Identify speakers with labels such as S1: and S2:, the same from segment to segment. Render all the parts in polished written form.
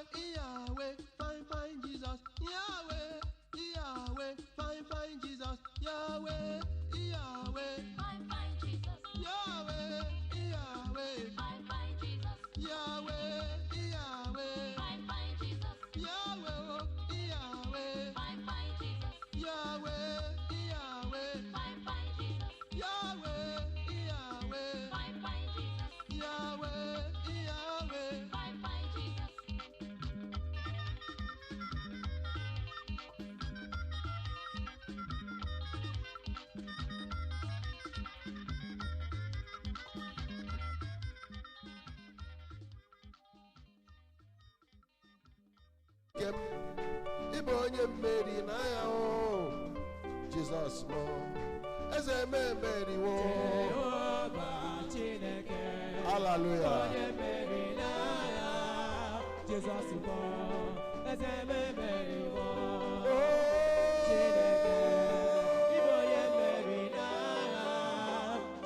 S1: Yahweh, Yahweh, fine, fine Jesus. Yahweh, Yahweh, fine, fine Jesus. Yahweh, Yahweh,
S2: Fine, fine Jesus.
S1: Yahweh, Yahweh,
S2: Fine, fine Jesus.
S1: Yahweh, Yahweh,
S2: Fine, fine Jesus.
S1: Yahweh, oh, Yahweh,
S2: Fine, fine Jesus.
S1: Yahweh, Yahweh,
S2: Fine, fine Jesus.
S1: Yahweh, Yahweh,
S2: Fine, fine Jesus.
S1: Yahweh, Yahweh.
S2: Fine, fine Jesus.
S3: Nke m, ịbụ onye mmeri n'agha o Jizọs m, eze m emeriwo.
S4: Jehova Chineke,
S3: Hallelujah.
S4: onye mmeri n'agha, Jizọs bụ eze m emeriwo. Chineke, ịbụ onye mmeri n'agha,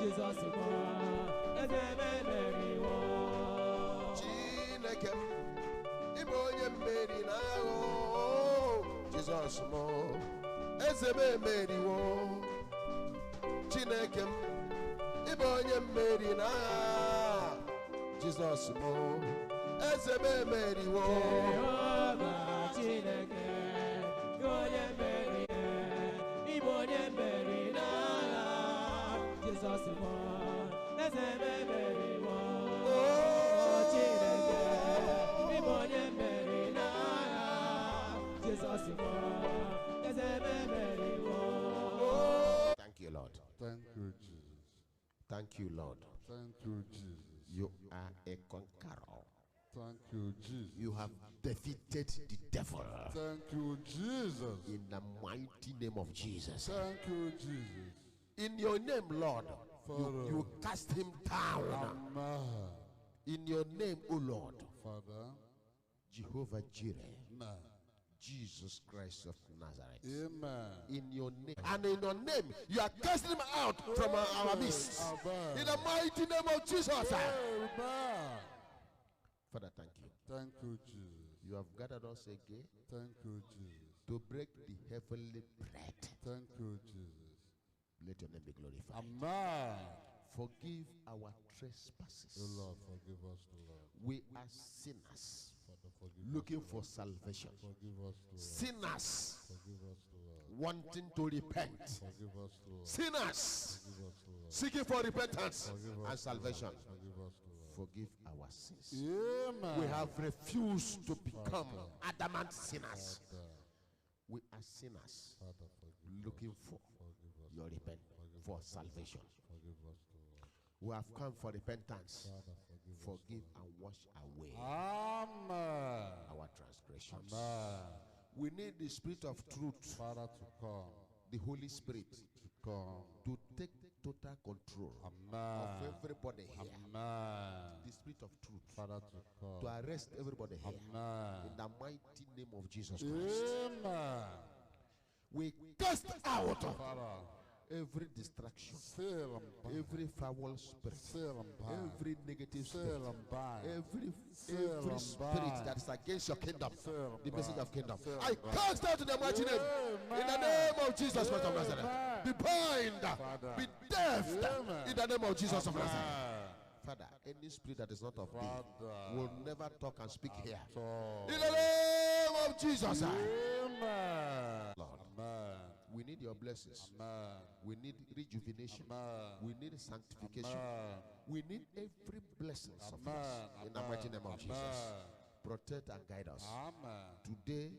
S4: Jizọs bụ eze m emeriwo.
S3: Chineke m, ịbụ onye mmeri n'agha o Jizọs m, eze m emeriwo. Chineke m, ịbụ onye mmeri n'agha, Jizọs m, eze m emeriwo.
S4: Jehova Chineke, onye mmeri, ịbụ onye mmeri n'agha, Jizọs bụ eze m emeriwo. Chineke, ịbụ onye mmeri n'agha, Jizọs bụ eze m emeriwo.
S3: Thank you, Lord.
S5: Thank you, Jesus.
S3: Thank you, Lord.
S5: Thank you, Jesus.
S3: You are a conqueror.
S5: Thank you, Jesus.
S3: You have defeated the devil.
S5: Thank you, Jesus.
S3: In the mighty name of Jesus.
S5: Thank you, Jesus.
S3: In your name, Lord, you cast him down.
S5: Amen.
S3: In your name, O Lord,
S5: Father,
S3: Jehovah Jireh,
S5: Amen.
S3: Jesus Christ of Nazareth.
S5: Amen.
S3: In your name, and in your name, you are casting him out from our midst.
S5: Amen.
S3: In the mighty name of Jesus.
S5: Amen.
S3: Father, thank you.
S5: Thank you, Jesus.
S3: You have gathered us again
S5: Thank you, Jesus.
S3: to break the heavenly bread.
S5: Thank you, Jesus.
S3: Let your name be glorified.
S5: Amen.
S3: Forgive our trespasses.
S5: O Lord, forgive us, O Lord.
S3: We are sinners
S5: Father, forgive
S3: looking
S5: us,
S3: for salvation.
S5: Forgive us, Lord.
S3: Sinners
S5: Forgive us, Lord.
S3: wanting to repent.
S5: Forgive us, Lord.
S3: Sinners
S5: Forgive us, Lord.
S3: seeking for repentance
S5: Forgive us,
S3: and salvation.
S5: Forgive us, Lord.
S3: Forgive our sins.
S5: Amen.
S3: We have refused to become adamant sinners.
S5: Father,
S3: We are sinners
S5: Father, forgive
S3: looking
S5: us.
S3: for
S5: Forgive us.
S3: your repent
S5: Forgive
S3: for
S5: us,
S3: salvation.
S5: Forgive us, Lord.
S3: We have come for repentance.
S5: Father, forgive us.
S3: Forgive and wash away
S5: Amen.
S3: our transgressions.
S5: Amen.
S3: We need the Spirit of truth,
S5: Father, to come.
S3: the Holy Spirit,
S5: To come.
S3: to take total control of
S5: Amen.
S3: everybody here.
S5: Amen.
S3: The Spirit of truth
S5: Father, to come.
S3: to arrest everybody here.
S5: Amen.
S3: In the mighty name of Jesus Christ.
S5: Amen.
S3: We cast out
S5: Father,
S3: every distraction,
S5: seal and bind.
S3: every foul spirit,
S5: Seal and bind.
S3: every negative
S5: Seal
S3: spirit,
S5: and bind.
S3: every
S5: Seal
S3: every
S5: and
S3: spirit
S5: bind.
S3: that is against your kingdom,
S5: Seal and
S3: the message
S5: bind.
S3: of kingdom.
S5: Seal
S3: I
S5: and bind.
S3: cast out in the mighty name, in the
S5: Amen.
S3: name of Jesus Christ of Nazareth.
S5: Amen.
S3: Be blind,
S5: Father.
S3: be deaf,
S5: Amen.
S3: in the name of Jesus of Nazareth.
S5: Amen.
S3: Father, any spirit that is not of thee
S5: Father.
S3: will never talk and speak here.
S5: So,
S3: In the name of Jesus.
S5: Amen.
S3: Lord,
S5: Amen.
S3: we need your blessings.
S5: Amen.
S3: We need rejuvenation.
S5: Amen.
S3: We need sanctification.
S5: Amen.
S3: We need every blessing of
S5: Amen.
S3: yours in the mighty name of Jesus.
S5: Amen.
S3: Protect and guide us.
S5: Amen.
S3: Today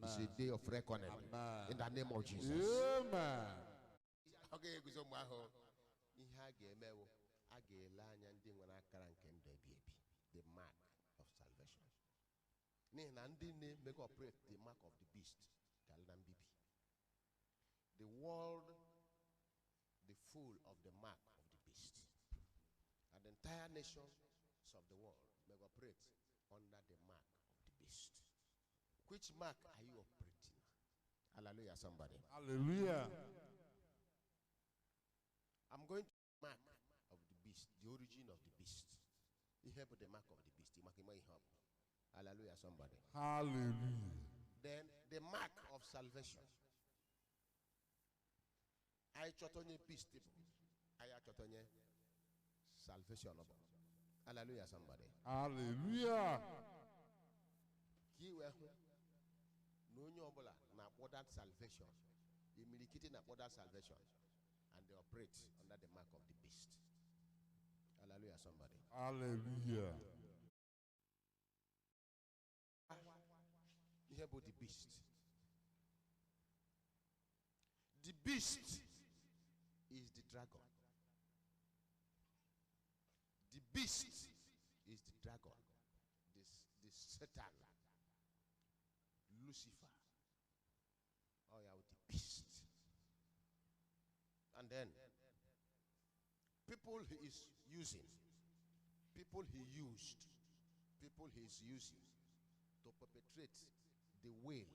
S3: is a day of reckoning.
S5: Amen.
S3: In the name of Jesus.
S5: Amen.
S3: Ọ ga-eguzo mgbe ahụ. Ihe a ga-eme bụ, a ga-ele anya ndị nwere akara nke ndụ ebi ebi, the mark of salvation. N'ihi na ndị na-emega operate the mark of the beast ga-ala na mbibi. The world, the full of the mark of the beast. And the entire nations of the world may operate under the mark of the beast. Which mark are you operating? Hallelujah, somebody.
S5: Hallelujah.
S3: I'm going to mark of the beast, the origin of the beast. Ihe bụ the mark of the beast. Maka ịma ihe ọ bụ. Hallelujah, somebody.
S5: Hallelujah.
S3: Then the mark of salvation. Anyị chọta onye beast bụ, anyị achọta onye salvation bụ. Hallelujah, somebody.
S5: Hallelujah.
S3: Ka ị wee hụ na onye ọbụla na-akpọ that salvation, imirikiti na-akpọ that salvation, and they operate under the mark of the beast. Hallelujah, somebody.
S5: Hallelujah.
S3: Ihe bụ the beast. The beast is the dragon. The beast is the dragon, the Satan, Lucifer. Oh yeah, the beast. And then people he is using, people he used, people he is using to perpetrate the will,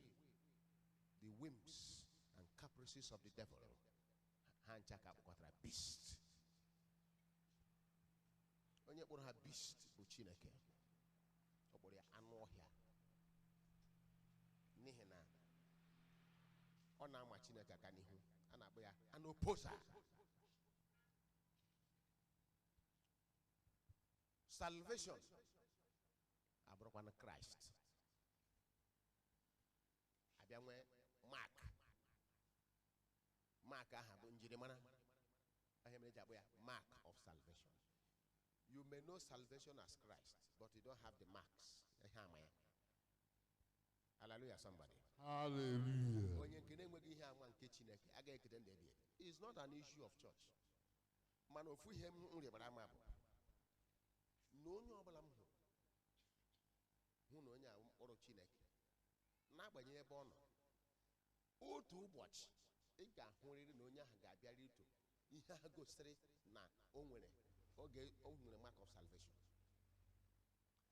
S3: the whims and caprices of the devil. Ha ncha ka akpọkọtara beast. Onye kpọrọ ha beast bụ Chineke. Ọ kpọrọ ya anụ ọhịa. N'ihi na ọ na-ama Chineke aka n'ihu, a na-akpọ ya an opposer. Salvation abụrụkwanụ Kraịst. Abịa nwee mark. Mark aha bụ njirimara. Ahịa mere eji akpọ ya mark of salvation. You may know salvation as Christ, but you don't have the marks. Ihe ama ya. Hallelujah, somebody.
S5: Hallelujah.
S3: Onye nke na-enweghị ihe ama nke Chineke agaghị ekete ndụ ebighị ebi. It's not an issue of church. Mana ofu ihe m rịbara ama bụ na onye ọbụla m hụrụ hụ na onye a bụ mkpụrụ Chineke, n'agbanyeghị ebe ọ nọ, otu ụbọchị ị ga-ahụrịrị na onye ahụ ga-abịara ito ihe ahụ gosiri na o nwere oge o nwere mark of salvation.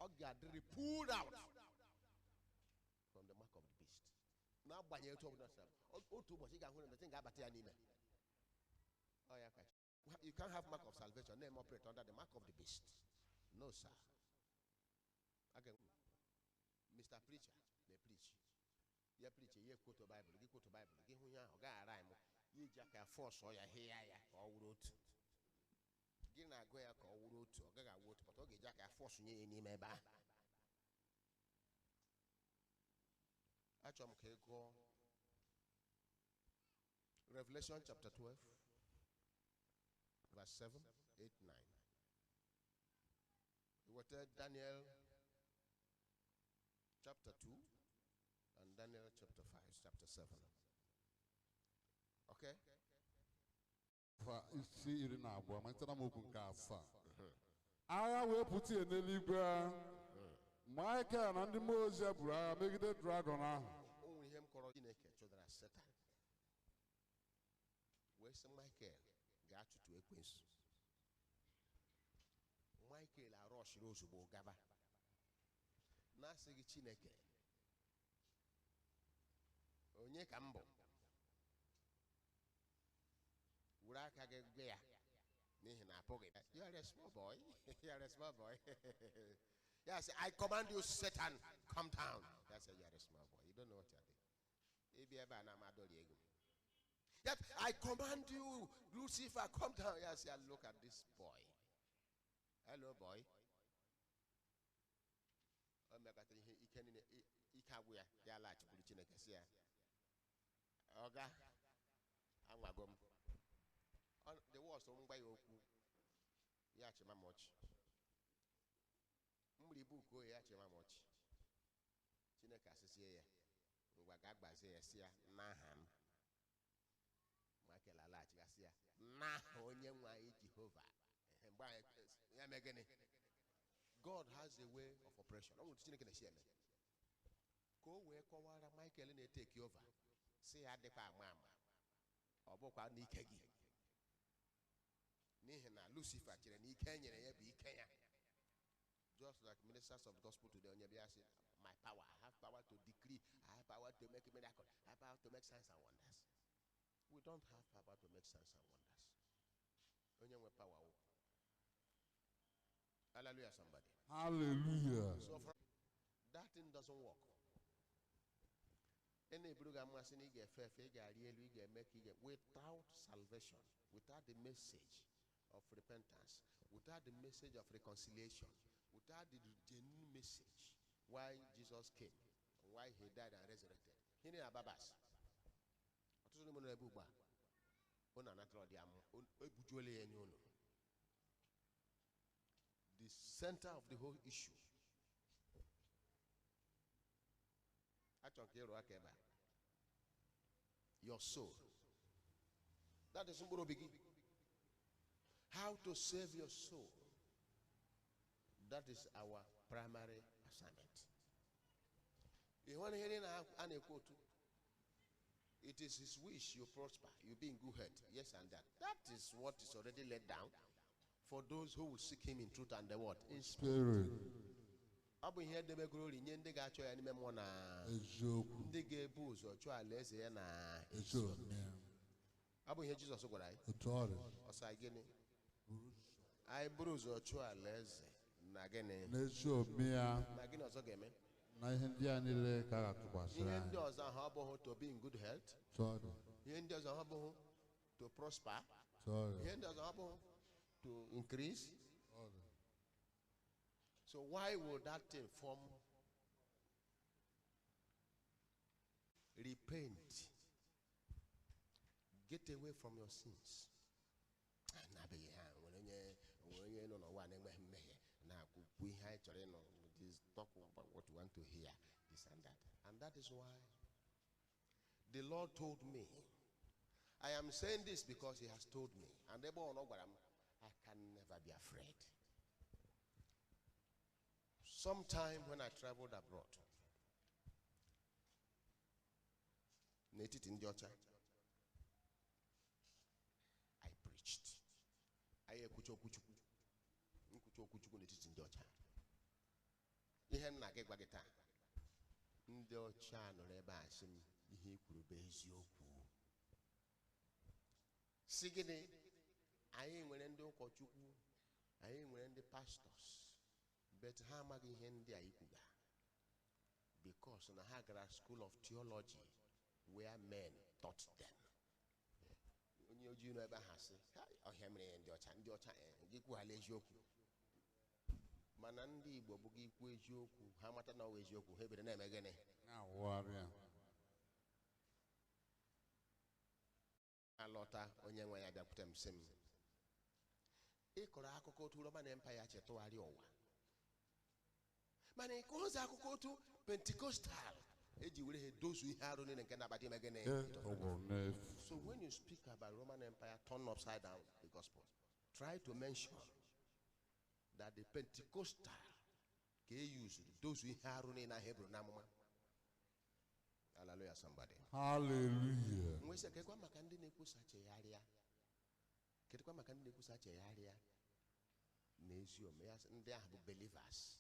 S3: Ọ ga-adịrị pulled out from the mark of the beast. N'agbanyeghị otu ọbụla si otu ụbọchị ị ga-ahụ na the thing ga-abata ya n'ime. Ọ ya ka you can't have mark of salvation name operate under the mark of the beast. No, sir. Again, Mr. Preacher may preach. Ya preach, ya quote Bible, gị quote Bible, gị hụ ihe ahụ, ọ gaghị ara m. Ya eji aka ya force ọ ya hịa ya ka ọ wụrụ otu. Gị na-agụ ya ka ọ wụrụ otu, ọ gaghị awụ otu, but ọ ga-eji aka ya force nye ya n'ime ebe ahụ. Achọrọ m ka ị gụọ Revelation chapter 12, verse 7, 8, 9. Weta Daniel chapter 2 and Daniel chapter 5, chapter 7. Okay?
S5: Fa isi 12 malite na okwu nke 7. Agha wee pụta ihe n'eluigwe. Michael na ndị mmụọ ozi ya buru agha megide dragọn ahụ.
S3: O nwere ihe m kọrọ Chineke chụdara Satan. Wee sị Michael ga-achụtụ ekwensu. Michael arọshiri ozugbo gaba. Na-asịghị Chineke, onye ka m bụ? Were aka gị gwe ya n'ihi na apụghị. You are a small boy. You are a small boy. Ya sị, I command you, Satan, come down. Ya sị, you are a small boy. You don't know what you are doing. Ị bịa ebe a na amadori ego. Yet I command you, Lucifer, come down. Ya sị, look at this boy. Hello, boy. O mekọtara ihe ike niile, ike agwụ ya, ya laghachikwuru Chineke sị ya, Ọga, anwago m. The worst, m gwa ya okwu, ya achịma m ọchị. M ribu uko ya achịma m ọchị. Chineke asịsie ya, ngwa gaa gbazie ya sị ya, n'aha m. Michael alaghachigasị ya, n'aha onye nwe anyị Jehova. Mgbe anyị ya mee gịnị? God has a way of operation. Ọ nwere otu Chineke na-esi eme. Ka o wee kọwara Michael na-eteki over, sị ya adịkwa ama ama, ọ bụkwa n'ike gị. N'ihi na Lucifer chere na ike e nyere ya bụ ike ya. Just like ministers of gospel today, onye bịa sị, my power, I have power to decree, I have power to make miracle, I have power to make signs and wonders. We don't have power to make signs and wonders. Onye nwe power wụ. Hallelujah, somebody.
S5: Hallelujah.
S3: So from that doesn't work. Ị na-eburu gị amasị na ị ga-efe efe, ị ga-arị elu, ị ga-eme ka ị ga, without salvation, without the message of repentance, without the message of reconciliation, without the genuine message why Jesus came and why he died and resurrected. Ihe na babas. Ọtụtụ n'ime unu ebe ugbu a, unu anatara ọdị amụ, ebujuola ya nye unu. The center of the whole issue. Achọrọ ka ịrụ aka ebe a. Your soul. That is mkpụrụ obi gị. How to save your soul. That is our primary assignment. Ị hụrụ ihe niile a na-ekwu otu? It is his wish you prosper, you be in good health. Yes, and that. That is what is already laid down for those who will seek him in truth and the word. In spirit.
S5: Spirit.
S3: Ọ bụ ihe edebegoro ori nye ndị ga-achọ ya n'ime mmụọ na
S5: Eziokwu.
S3: ndị ga-ebu ụzọ chọọ alaeze ya na
S5: Ezi omume.
S3: Ọ bụ ihe Jizọs gwara anyị.
S5: Otu ọ dị.
S3: Ọ sị anyị gịnị? Anyị buru ụzọ chụọ alaeze na gịnị?
S5: N'ezi omume ya.
S3: Na gịnị ọzọ ga-eme?
S5: Na ihe ndị a niile ka a ga-atụkwasịrị
S3: Ihe ndị
S5: anyị.
S3: ọzọ ahụ ọ bụghị to be in good health.
S5: Otu ọ dị.
S3: Ihe ndị ọzọ ahụ ọ bụghị to prosper.
S5: Otu ọ dị.
S3: Ihe ndị ọzọ ọ bụghị to increase.
S5: Otu ọ dị.
S3: So why would that thing form? Repent. Get away from your sins. Na-abịaghị ha nwere onye nwere onye nọ n'ụwa na-enweghị mmehie na-akwụkwọ ihe anyị chọrọ ịnụ, this talk about what you want to hear, this and that. And that is why the Lord told me. I am saying this because he has told me. And ebe ọ nọ gwara m, I can never be afraid. Sometime when I traveled abroad, n'etiti ndị ọcha, I preached. Anyị ekwucha okwu Chukwu. Nkwucha okwu Chukwu n'etiti ndị ọcha. Ihe nna gị gwa gị taa, ndị ọcha nọrọ ebe a sị m ihe i kwuru bụ eziokwu. Si gịnị? Anyị nwere ndị ụkọchukwu, anyị nwere ndị pastors, but ha amaghị ihe ndị a ikwuga. Because na ha gara school of theology where men taught them. Onye ojii nọ ebe ahụ asị, "Hai, ọhịa mere ya ndị ọcha, ndị ọcha, gị kwughala eziokwu." Mana ndị Igbo bụ gị ikwu eziokwu, ha mata na ọ bụ eziokwu, ha ebido na-eme gịnị?
S5: Na-awụgharị ya.
S3: Alọta onye nwe ya bịakwute m sị m, ị kọrọ akụkọ otu Roman Empire chi tụgharịa ụwa, mana ị kọghịzi akụkọ otu Pentecostal eji were ha dozu ihe arụ niile nke na-akpata ime gịnị?
S5: Tọgbọrọ n'efu.
S3: So when you speak about Roman Empire turned upside down the gospel, try to mention that the Pentecostal ka e used dozu ihe arụ niile ahụ e buru n'amụma. Hallelujah, somebody.
S5: Hallelujah.
S3: Mgbe sị kedụkwa maka ndị na-ekwusa chegharịa? Kedụkwa maka ndị na-ekwusa chegharịa na ezi omume? Ya sị, ndị ahụ bụ believers.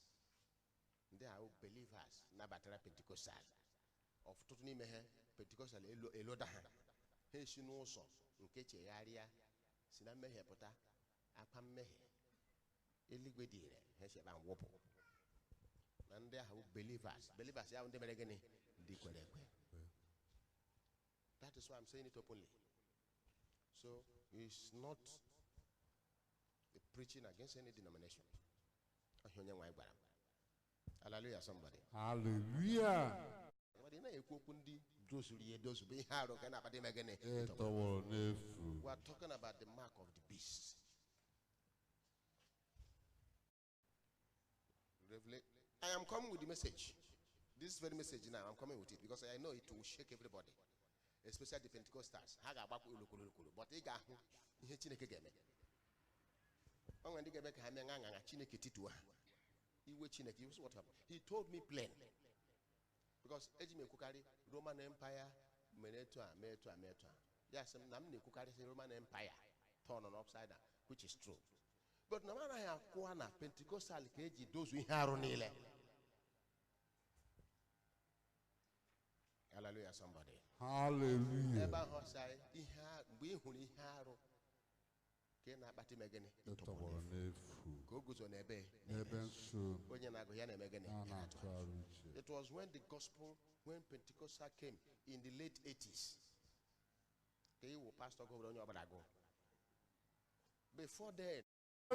S3: Ndị ahụ bụ believers nabatara Pentecostal. Ọtụtụ n'ime ha Pentecostal eloda ha. Ha esi n'ụzọ nke chegharịa si na mmehie pụta, akwa mmehie eluigwe dị ire, ha si ebe ahụ wụpụ. Na ndị ahụ bụ believers. Believers ya bụ ndị mere gịnị? Ndị kwere ekwe. That is why I'm saying it openly. So it's not a preaching against any denomination. Ọhịa onye nwe anyị gwara m. Hallelujah, somebody.
S5: Hallelujah.
S3: Somebody na-ekwu okwu ndị dozuru ya edozu bụ ihe arụ nke na-akpata ime gịnị?
S5: Tọgbọrọ n'efu.
S3: We are talking about the mark of the beast. I am coming with the message. This very message now, I'm coming with it because I know it will shake everybody, especially the Pentecostals. Ha ga-agbakwa olukwuru, but ị ga-ahụ ihe Chineke ga-eme. O nwere ndị ga-eme ka ha mee ṅa ṅa ṅa, Chineke tituo ha. Iwe Chineke, you see what happened? He told me plain. Because eji m ekwukarị Roman Empire mere etu a, mee etu a, mee etu a. Ya sị m na m na-ekwukarịsị Roman Empire turn on upside down, which is true. But na m anaghị akwụwa na Pentecostal ka eji dozu ihe arụ niile. Hallelujah, somebody.
S5: Hallelujah.
S3: Ebe ahụ ọ sị anyị, mgbe ị hụrụ ihe arụ Ka ị na-akpata ime gịnị?
S5: Ịtọgbọrọ n'efu.
S3: Ka o guzo n'ebe
S5: N'ebe nsọ.
S3: Onye na-agụ ya na-eme gịnị?
S5: A na-atụgharị uche.
S3: It was when the gospel, when Pentecostal came in the late 80s. Ka iwu pastor gụrụ onye ọbụla gụ. Before then,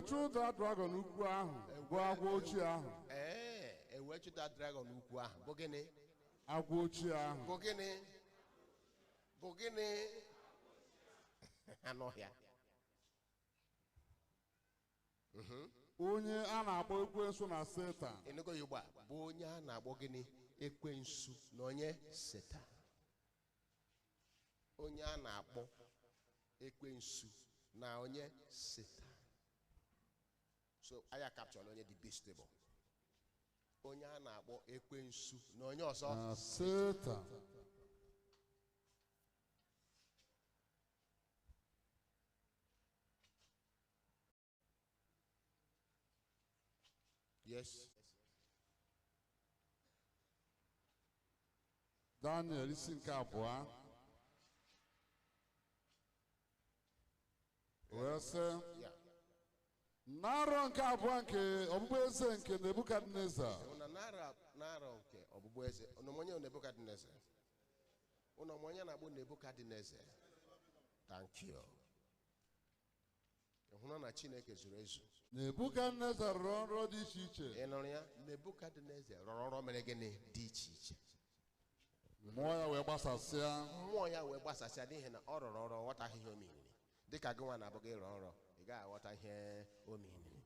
S5: Chụda dragon ukwu ahụ bụ agwọ ochie ahụ.
S3: Ee, ewee chụda dragon ukwu ahụ. Bụ gịnị?
S5: Agwọ ochie ahụ.
S3: Bụ gịnị? Bụ gịnị? Anụ ọhịa.
S5: Onye a na-akpọ ekwensu na Setan.
S3: Ịnụgo ya ugbu a bụ onye a na-akpọ gịnị? Ekwensu na onye Setan. Onye a na-akpọ ekwensu na onye Setan. So aya capture onye the beast bụ. Onye a na-akpọ ekwensu na onye ọzọ
S5: na Setan.
S3: Yes.
S5: Daniel isi nke abụọ. Wee sị,
S3: Yeah.
S5: n'arọ nke abụọ nke ọbụbụ eze nke Nebukadneza.
S3: Una n'arọ nke ọbụbụ eze, unu ma onye Nebukadneza? Unu ma onye na-akpọ Nebukadneza? Thank you. Ị hụrụ na Chineke zuru ezu.
S5: Nebukadneza rọrọ nrọ dị iche iche.
S3: Ị nụrụ ya? Nebukadneza rọrọ nrọ mere gịnị dị iche iche.
S5: Mmụọ ya wee gbasasịa.
S3: Mmụọ ya wee gbasasịa n'ihi na ọ rọrọ nrọ ghọtaghị ihe o meriri. Dịka gị nwa na-abụ gị rọọ nrọ, ị gaghị aghọta ihe o meriri.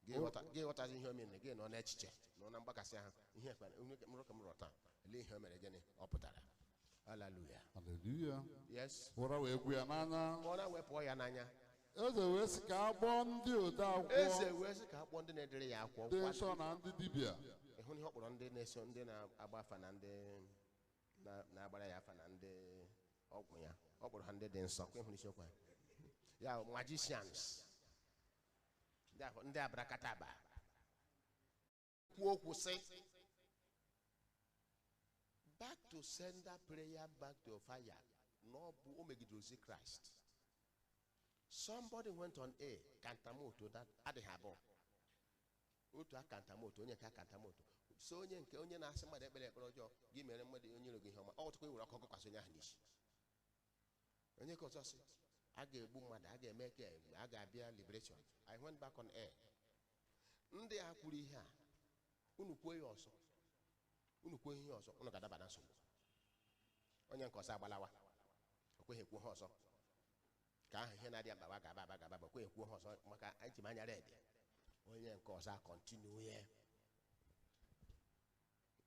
S3: Gị ghọtazi ihe o meriri, gị nọ n'echiche, nọ na mgbakasị ahụ. Ihe ekpere, nrọ ka m rọrọ taa, lee ihe o mere gịnị ọ pụtara. Hallelujah.
S5: Hallelujah.
S3: Yes.
S5: Ụra wee gwu ya n'anya.
S3: Ụra wee pụọ ya n'anya.
S5: Eze wee sị ka a kpọọ ndị ode akwụkwọ.
S3: Eze wee sị ka a kpọọ ndị na-edere ya akwụkwọ.
S5: Ndị nsọ na ndị dibịa.
S3: Ị hụ ihe ọ kpọrọ ndị na-eso ndị na-agba afa na ndị na-agbara ya afa na ndị ọgwụ ya. Ọ kpọrọ ha ndị dị nsọ. Kwa ịhụrụ isiokwu a. Ya magicians. Ndị abrakataba. Kwuo okwu sị, back to sender prayer, back to fire. Na ọ bụ o megidere ozi Christ. Somebody went on air, kantamoto, that adịghị abụọ. Otu akantamoto, onye nke akantamoto. So onye nke onye na-asị mmadụ ekpere ekpere ọjọọ, gị mere mmadụ onye iro gị ihe ọma. Ọ tụkwa iwere ọkụ gụkwasị onye ahụ n'isi. Onye ka ọzọ sị, a ga-egbu mmadụ, a ga-eme ka a ga-abịa liberation. I went back on air. Ndị a kwuru ihe a, unu kwuo ya ọzọ. Unu kwuo ihe ọzọ, unu ga-adaba na nsogbu. Onye nke ọzọ agbalawa. O kweghị ekwu ha ọzọ. Ka ahụ ihe na-adịghị mkpa ga-aba aba ga-aba, o kweghị ekwu ha ọzọ maka eji m anya red. Onye nke ọzọ akọntinu ya.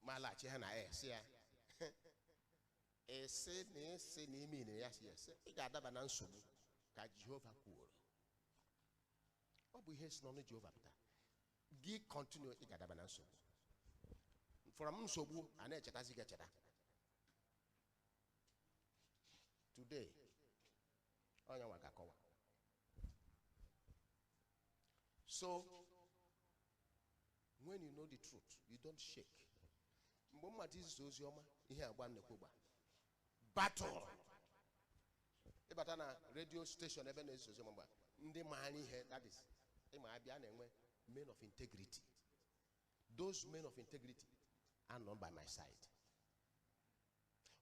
S3: Ma laghachi ha na air, sị ya, esi na esi na ime ya sị ya, sị, ị ga-adaba na nsogbu ka Jehova kwuoro. Ọ bụ ihe si n'ọnụ Jehova pụta. Gị kọntinu, ị ga-adaba na nsogbu. From nsogbu, a na-echetazi gị echeta. Today, onye nwa ga-akọwa. So, when you know the truth, you don't shake. Mgbe mmadụ izizi ozi ọma, ihe agba nnekwu gba. Battle. Ịbata na radio station ebe na-ezizi ozi ọma mgbe ndị maara ihe, that is, ịma abịa na-enwe men of integrity. Those men of integrity are not by my side.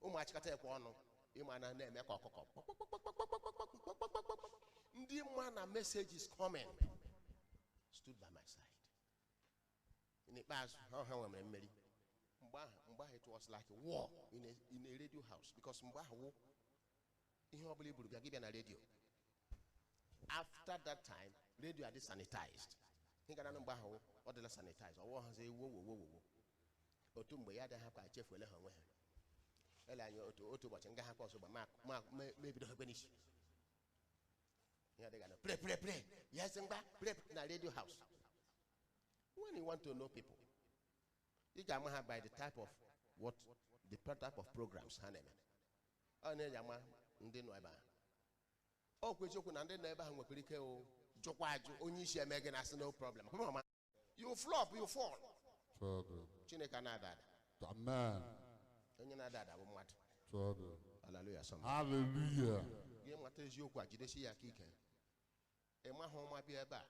S3: Ụmụ achịkọta ekwe ọnụ, ịma na na-eme ka ọkụkọ. Ndị mma na message is coming stood by my side. N'ikpeazụ, ha nwere mmeri. Mgbe ahụ it was like war in a radio house, because mgbe ahụ wụ ihe ọbụla i buru bịa gị bịa na radio. After that time, radio adị sanitized. Ị gara na mgbe ahụ ọ dịla sanitized. Ọwụ hazi ewu wo wo wo. Otu mgbe ya adịghị akwa echefuola ha onwe ha. Ele anyị otu ụbọchị nga ha kwa ọzọ ma mebido ha ekwe n'isi. Ihe adịghị na pre pre pre. Yes, mgba pre na radio house. When you want to know people, you ga-ama ha by the type of what the type of programs ha na-eme. Ọ na-eji ama ndị nọ ebe ahụ. Ọ kwa eziokwu na ndị nọ ebe ahụ nwekwara ike o jụkwa ajụ onye isi eme gị na-asị no problem. Come on, man. You flop, you fall. Chineke na-ada ada.
S5: Amen.
S3: Onye na-ada ada bụ mmadụ. Hallelujah.
S5: Hallelujah.
S3: Gị mata eziokwu a jidesi ya aka ike. Ị maghị ụma bịa ebe a.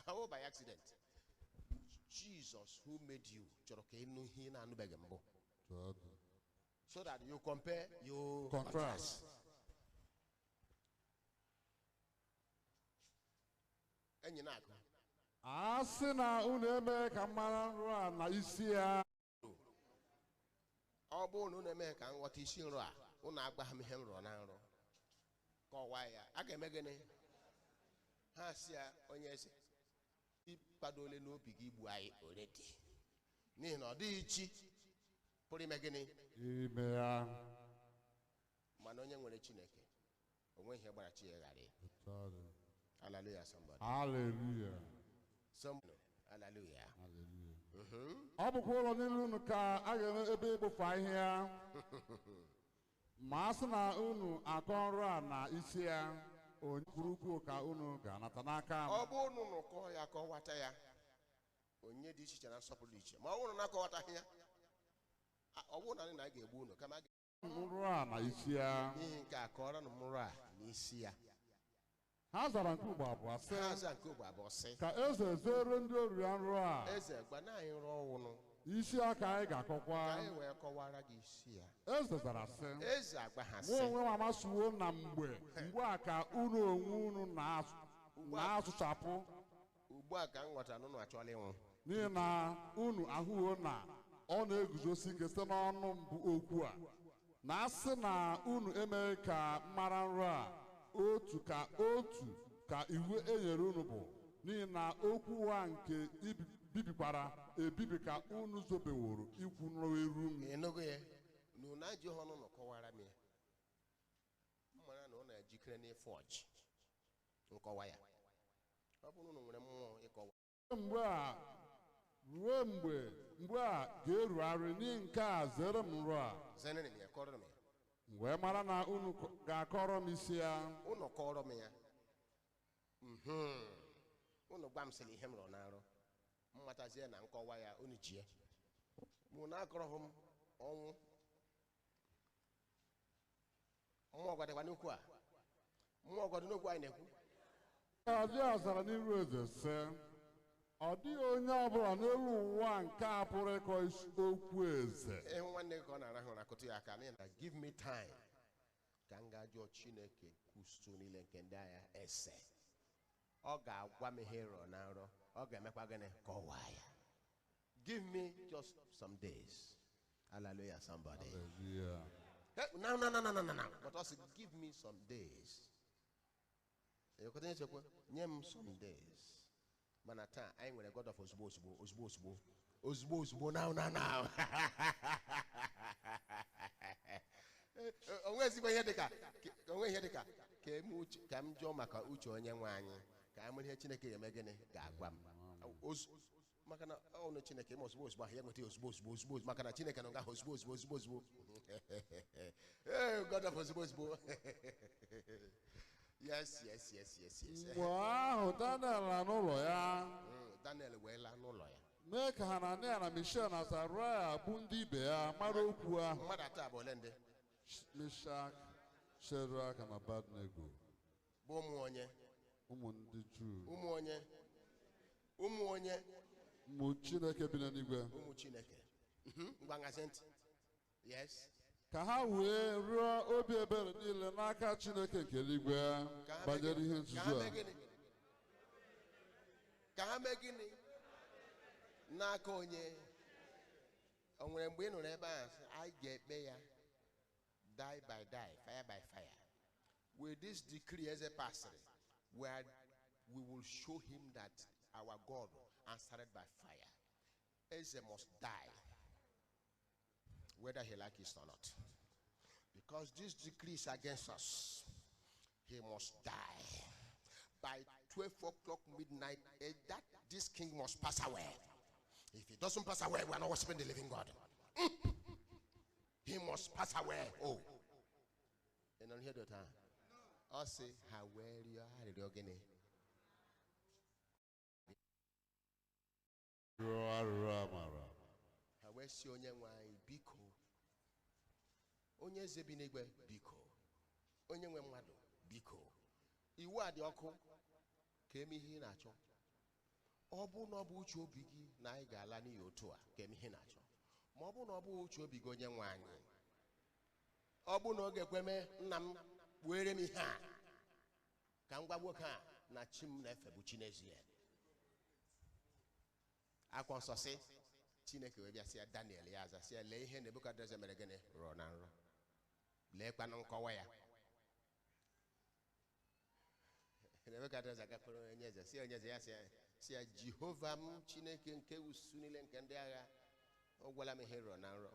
S3: How by accident? Jesus who made you chọrọ ka ị nụ ihe ị na-anụbeghị mbụ. So that you compare, you
S5: Contrast.
S3: Enyi na-agụ.
S5: A sị na unu eme ka m mara nrọ a na isi ya.
S3: Ọ bụrụ na unu emeghị ka m ghọta isi nrọ a, unu agwaghị m ihe m rọrọ na nrọ. Kọwaa ya. A ga-eme gịnị? Ha sị ya, onye eze, ị kwadole n'obi gị igbu anyị already. N'ihi na ọ dịghị chi pụrụ ime gịnị?
S5: Ime ya.
S3: Mana onye nwere Chineke, o nweghị ihe gbara chi ya ghara. Hallelujah, somebody.
S5: Hallelujah.
S3: Somebody. Hallelujah.
S5: Hallelujah. Ọ bụkwa ụlọ niile unu ka a ga-eme ebe ịkpụfu ahịhịa. Ma a sị na unu akọ nrọ a na isi ya, onye kwuru ukwu ka unu ga-anata n'aka m.
S3: Ọ bụrụ na unu kọọ ya kọwata ya, onye dị iche iche na nsọpụrụ dị iche. Ma ọ bụrụ na akọwataghị ya, ọ bụrụ na anyị na a ga-egbu unu kama a
S5: Nrọ a na isi ya.
S3: N'ihi nke a kọọrọ m nrọ a n'isi ya.
S5: Ha zara nke ugbo abụọ sị,
S3: Ha zara nke ugbo abụọ sị,
S5: ka eze zere ndị oru ya nrọ a.
S3: Eze gwa anyị nrọ ọwụnụ.
S5: Isi aka anyị ga-akọkwa.
S3: Ka anyị wee kọwara gị isi ya.
S5: Eze zara sị,
S3: Eze agwa ha
S5: mụ
S3: sị,
S5: onwe m amasuwo na mgbe a ka unu onwe unu na-asụchapụ.
S3: Ugbu a ka m ghọtara na unu achọọla ịnwụ.
S5: N'ihi na unu ahụwo na ọ na-eguzosi ike site n'ọnụ mbụ okwu a. Na asị na unu emeghị ka mara nrọ a, otu ka iwu e nyere unu bụ, n'ihi na okwu ụgha nke bibikwara ebibi ka unu zobeworo ikwu n'eru m.
S3: Ị nụgo ya? Na unu ajụ ha ọnụ kọwara m ya. M mara na ọ na-ejikere n'ịfụ ọchị nkọwa ya. Ọ bụrụ na unu nwere mmụọ ịkọwa.
S5: Ruo mgbe a ga-erugharị n'ihi nke a zere m nrọ a.
S3: Zere m ya, kọrọ m ya.
S5: M wee mara na unu ga-akọrọ m isi ya.
S3: Unu kọrọ m ya. Unu gwa m sịrị ihe m rọrọ na nrọ. M matazie na nkọwa ya unu ji ya. Mụ na akọrọghị m ọnwụ. Mmụọ gwadịkwa n'okwu a. Mmụọ gwadị n'okwu anyị na-ekwu.
S5: Ndị zara n'iru eze sị, ọ dịghị onye ọbụla n'elu ụwa nke a pụrụ ịkọ okwu eze.
S3: Ịhụ nwanne gị ka ọ na-arahụ ụra kụtụ ya aka n'ihi na give me time ka m gaa jụọ Chineke kwusu niile nke ndị agha ese. Ọ ga-agwa m ihe ịrọ na nrọ, ọ ga-emekwa gịnị kọwaa ya. Give me just some days. Hallelujah, somebody.
S5: Hallelujah.
S3: Hey, no, no, no, no, no, no. But also give me some days. Nye m some days. Mana taa anyị nwere God of ozugbo ozugbo ozugbo ozugbo ozugbo ozugbo now now now. Onwe ezigbo ihe dịka onwe ihe dịka ka eme uche ka m jụọ maka uche onye nwe anyị ka anyị mara ihe Chineke ga-eme gịnị ga-agwa m. Maka na ọnụ Chineke eme ozugbo ozugbo ahụ ya nweta ozugbo ozugbo ozugbo maka na Chineke nọ nga ahụ ozugbo ozugbo ozugbo ozugbo. Ee, God of ozugbo ozugbo. Yes, yes, yes, yes, yes.
S5: Mgbe ahụ Daniel la n'ụlọ ya.
S3: Daniel wee laa n'ụlọ ya.
S5: Mee ka Hanania na Mishael na Azaraya bụ ndị ibe ya mara okwu ahụ.
S3: Mmadụ atọ abụ ole ndị?
S5: Meshak, Shadrach na Abednego.
S3: Bụ ụmụ onye?
S5: Ụmụ ndị Juu.
S3: Ụmụ onye? Ụmụ onye?
S5: Ụmụ Chineke bi n'eluigwe.
S3: Ụmụ Chineke. Ngwa ngazi ntị. Yes.
S5: Ka ha wee rịọ obi ebere niile n'aka Chineke nke eluigwe banyere ihe nzuzo a.
S3: Ka ha mee gịnị? N'aka onye? O nwere mgbe ị nụrụ ebe a sị, anyị ga-ekpe ya die by die, fire by fire. With this decree eze pasịrị, where we will show him that our God answered by fire. Eze must die, whether he likes it or not. Because this decree is against us. He must die. By 12 o'clock midnight, that this king must pass away. If he doesn't pass away, we are not worshiping the living God. He must pass away. Oh. You don't hear that, huh? I say, how well you are gịnị?
S5: Rịọ arịrịọ amara.
S3: Ha wee sị onye nwe anyị biko, onye eze bi n'igwe biko, onye nwe mmadụ biko. Iwu a dị ọkụ. Ka eme ihe ị na-achọ. Ọ bụ na ọ bụ uche obi gị na anyị ga-ala n'iyi otu a, ka eme ihe ị na-achọ. Ma ọ bụ na ọ bụghị uche obi gị, onye nwe anyị, ọ bụ na ọ ga-ekwe mee, nna m, kpuere m ihe a ka m gwa nwoke a na chi m na-efe bụ chi n'ezie. Akwụkwọ nsọ sị Chineke wee bịa sị ya, Daniel, ya aza sị ya, lee ihe Nebukadneza mere gịnị rọrọ na nrọ, leekwanụ nkọwa ya. Nebukadneza gakwuru onye eze, sị onye eze ya sị ya, Jehova m, Chineke nke usu niile nke ndị agha, ọ gwala m ihe rọrọ na nrọ,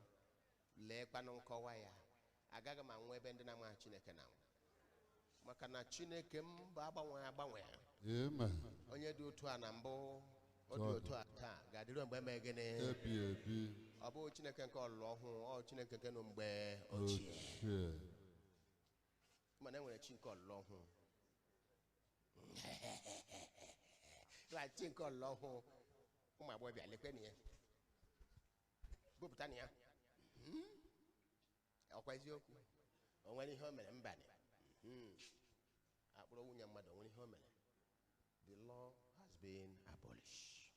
S3: leekwanụ nkọwa ya. Agaghị m anwụ ebe ndị na-amaghị Chineke na-anwụ, maka na Chineke m bụ agbanwe agbanwe.
S5: Amen.
S3: Onye dị otu a na mbụ, ọ dị otu a taa, ga-adịrị mgbe eme gịnị?
S5: Ebi ebi.
S3: Ọ bụghị Chineke nke ọlụlụ ọhụụ, ọ Chineke nke nọ mgbe ochie.
S5: Ochie.
S3: Mana e nwere chi nke ọlụlụ ọhụụ. La chi nke ọlụlụ ọhụụ, ụmụ agbọghọbịa, lekwenụ ya, bupụtanụ ya. Ọkwa eziokwu, o nwere ihe o mere mbanị akpụrụ nwunye mmadụ, o nwere ihe o mere. The law has been abolished.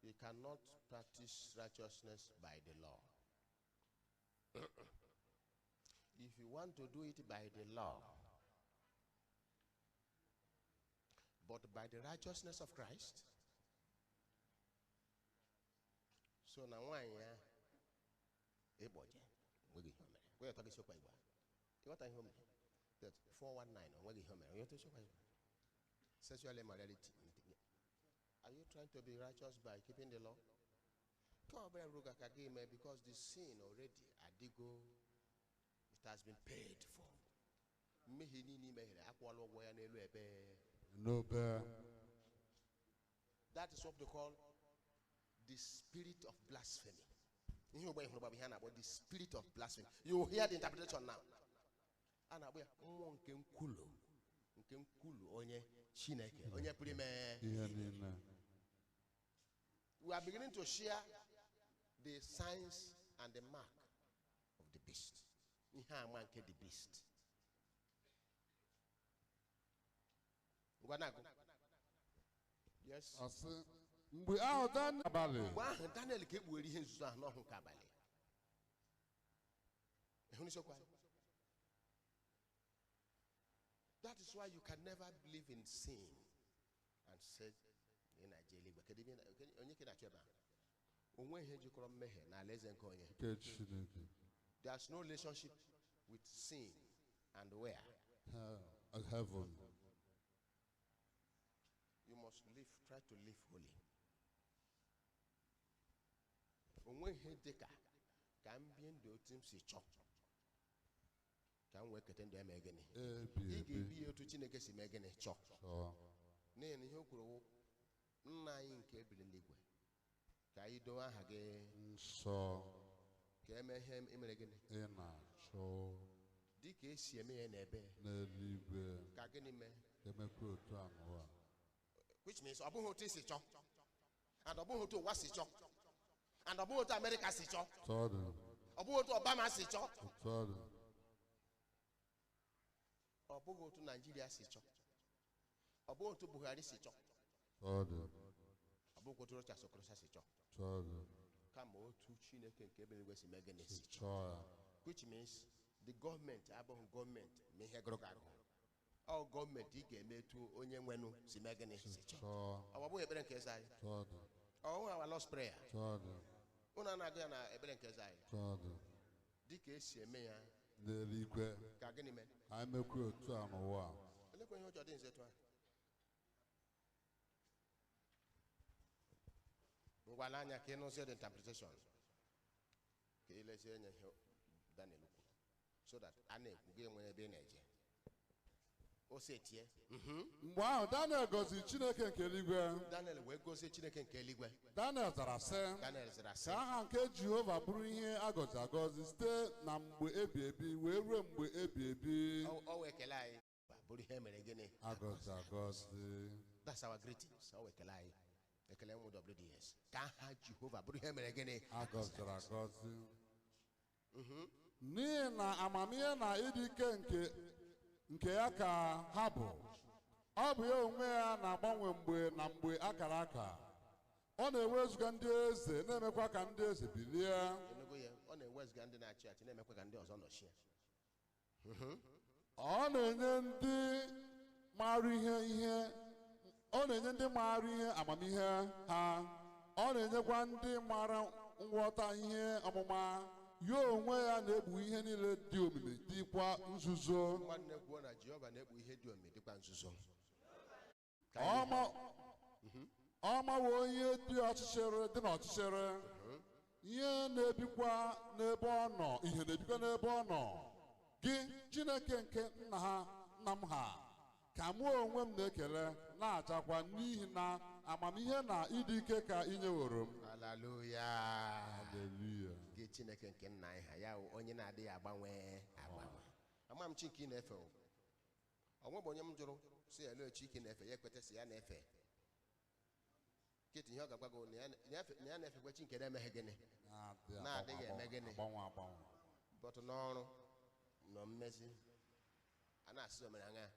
S3: You cannot practice righteousness by the law. If you want to do it by the law, but by the righteousness of Christ. So na nwaanyị ahụ ịkpọje, onweghị ihe o mere. Gwa ya ọtọ gị isiokwu a igbo a. Ịghọta ihe o mere? That 419, onweghị ihe o mere. Ịghọta isiokwu a igbo a? Sexual immorality. Are you trying to be righteous by keeping the law? Ka ọ bụla ruru ka gị mee, because the sin already adịgo, it has been paid for. Mmehie niile i mehiere, akwụọla ụgwọ ya n'elu ebe.
S5: N'obe.
S3: That is what they call the spirit of blasphemy. Ihe ogbe hụrụ bụ ihe a na-akpọ the spirit of blasphemy. You will hear the interpretation now. A na-akpọ ya mmụọ nke nkwulu, nke nkwulu onye Chineke, onye pụrụ ime
S5: ihe niile.
S3: We are beginning to share the signs and the mark of the beast. Ihe ama nke the beast. Ngwa, na-agụ. Yes.
S5: Asị mgbe ahụ Daniel abalị.
S3: Mgbe ahụ Daniel ka ekpughere ihe nzuzo ahụ n'ọhụ nke abalị. Ịhụ n'isiokwu anyị? That is why you can never believe in sin and say ị na-eje eluigwe. Kedu ebe ị onye ka ị na-achọ ebe ahụ? O nweghị ihe jikọrọ mmehie na alaeze nke onye?
S5: Nke Chineke.
S3: There's no relationship with sin and where?
S5: Hell, heaven.
S3: You must live, try to live holy. O nweghị ihe dị ka m bie ndụ otu m si chọọ ka m wee keta ndụ eme gịnị?
S5: Ebi
S3: Ị
S5: ebi.
S3: ga-ebi ya otu Chineke si mee gịnị? Chọọ.
S5: Chọọ.
S3: N'ihi na ihe o kwuru wụ, nna anyị nke ebiri n'igwe, ka anyị dowe aha gị
S5: nsọ,
S3: ka eme ihe emere gịnị?
S5: Ị na-achọ,
S3: dị ka esi eme ya n'ebe
S5: n'eluigwe,
S3: ka gịnị mee?
S5: Emekwa otu a n'ụwa.
S3: Which means ọ bụghị otu isi chọọ, and ọ bụghị otu ụwa si chọọ, and ọ bụghị otu Amerịka si chọọ,
S5: Otu ọ dị.
S3: ọ bụghị otu Obama si chọọ,
S5: Otu ọ dị.
S3: ọ bụghị otu Naijiria si chọọ, ọ bụghị otu Buhari si chọọ,
S5: Otu ọ dị.
S3: ọ bụghị otu Rochas Okorocha si chọọ,
S5: Otu ọ dị.
S3: kama otu Chineke nke eluigwe si mee gịnị?
S5: Si
S3: Si chọọ.
S5: Chọọ ya.
S3: Which means the gọọmenti abụghị gọọmenti ma ihe gụrụ gị agụ. Ọ gọọmenti ị ga-eme etu onye nwenụ si mee gịnị? Si chọọ.
S5: Chọọ.
S3: Ọ bụghị ekpere nke eze anyị?
S5: Otu ọ dị.
S3: Ọ bụghị our Lord's Prayer?
S5: Otu ọ dị.
S3: Unu a na-agụ ya na ekpere nke eze anyị?
S5: Otu ọ dị.
S3: Dịka esi eme ya
S5: n'eluigwe,
S3: ka gịnị mee?
S5: Ka anyị mekwa otu a n'ụwa.
S3: Elekwa ihe ụjọ dị nze etu ahụ. Ngwa n'anya ka ị nụzie the interpretation, ka ị lezie anya ihe Daniel kwuru, so that a na-ekwu gị enwere ebe ị na-eje o si etie.
S5: Mgbe ahụ Daniel gọziri Chineke nke eluigwe.
S3: Daniel wee gozie Chineke nke eluigwe.
S5: Daniel zara sị,
S3: Daniel zara sị,
S5: ka aha nke Jehova bụrụ ihe a gọzi agọzi site na mgbe ebi ebi wee ruo mgbe ebi ebi.
S3: Ọ wee ekele anyị bụrụ ihe mere gịnị?
S5: Agọzi agọzi.
S3: That's our greetings. Ọ wee ekele anyị, ekele ụmụ WDS, ka aha Jehova bụrụ ihe mere gịnị?
S5: Agọziri agọzi, n'ihi na amamihe na ịdị ike nke ya ka ha bụ. Ọ bụ ya onwe ya na-agbanwe mgbe na mgbe akara aka. Ọ na-ewezuga ndị eze, na-emekwa ka ndị eze bilie.
S3: Enugo ya, ọ na-ewezuga ndị na-achị achị, na-emekwa ka ndị ọzọ nọchie.
S5: Ọ na-enye ndị maara ihe, ọ na-enye ndị maara ihe amamihe ha. Ọ na-enyekwa ndị maara nghọta ihe ọmụma. Ya onwe ya na-ekpu ihe niile dị omimi, dịkwa nzuzo.
S3: Nwanne, kwuo na Jehova na-ekpu ihe dị omimi dịkwa nzuzo. Ka
S5: Ọ mawo onye dị ọchịchịrị dị n'ọchịchịrị, ihe na-ebikwa n'ebe ọ nọ, ihe na-ebikwa n'ebe ọ nọ. Gị, Chineke nke nna ha, nna m ha, ka mụ onwe m na-ekele, na-ajakwa, n'ihi na amamihe na ịdị ike ka ị nyeworo m.
S3: Haleluya!
S5: Haleluya!
S3: Gị, Chineke nke nna anyị ha, ya wụ onye na-adịghị agbanwe agbanwe. Ama m chi nke ị na-efe o. Onwe bụ onye m jụrụ si ya lee chi ike na-efe, ya ekweta si ya na-efe nkịtị. Ihe ọ ga-agwa gị bụ na ya na-efekwa chi nke na-emeghe gịnị? Na-adịghị eme gịnị?
S5: Agbanwe agbanwe.
S3: Bọtụ n'ọrụ nọ mmezi a na-asị omere anya,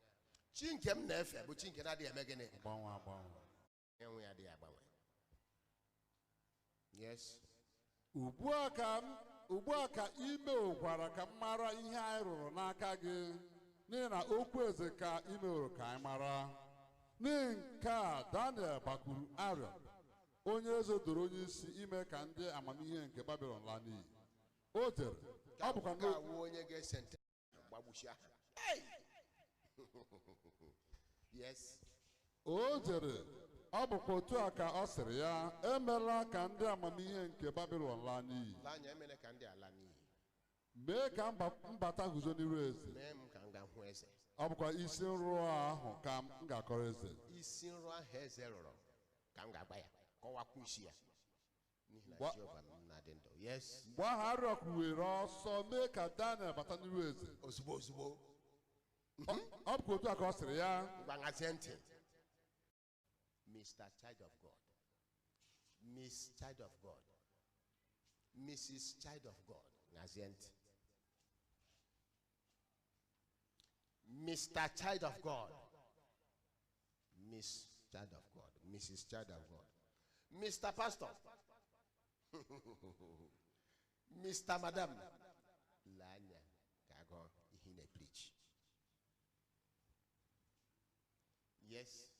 S3: chi nke m na-efe bụ chi nke na-adịghị eme gịnị?
S5: Agbanwe agbanwe.
S3: Enwe ya adịghị agbanwe, yes.
S5: Ugbu a ka ime gwara ka m mara ihe anyị rụrụ n'aka gị, n'ihi na okwu eze ka ị meworo ka anyị mara. N'ihi nke a, Daniel gbakwuru Arịọk, onye eze doro onye isi ime ka ndị amamihe nke Babilọn laa n'iyi. O dere, ọ bụkwa
S3: Nke a wụ onye ga-ese nte gbagbuchi aha. Hey! Yes.
S5: O dere, ọ bụkwa otu a ka ọ sịrị ya: emela ka ndị amamihe nke Babilọn laa n'iyi.
S3: Lee anya, emere ka ndị ala n'iyi.
S5: Mee ka mbata guzo n'iru eze.
S3: Mee m ka m ga hụ eze.
S5: Ọ bụkwa isi nrọ ahụ ka m ga-akọrọ eze.
S3: Isi nrọ ahụ eze rọrọ ka m ga-agba ya, kọwakwa isi ya, n'ihi na Jehova m na-adị ndụ. Yes.
S5: Mgbe ahụ, Arịọk were ọsọ mee ka Daniel bata n'iru eze.
S3: Ozugbo ozugbo.
S5: Ọ bụkwa otu a ka ọ sịrị ya.
S3: Ngwa, ṅazie ntị, Mr. Child of God, Miss Child of God, Mrs. Child of God, ṅazie ntị. Mr. Child of God, Miss Child of God, Mrs. Child of God, Mr. Pastor, Mr. Madam, lee anya ka agụọ ihe ị na-preach. Yes.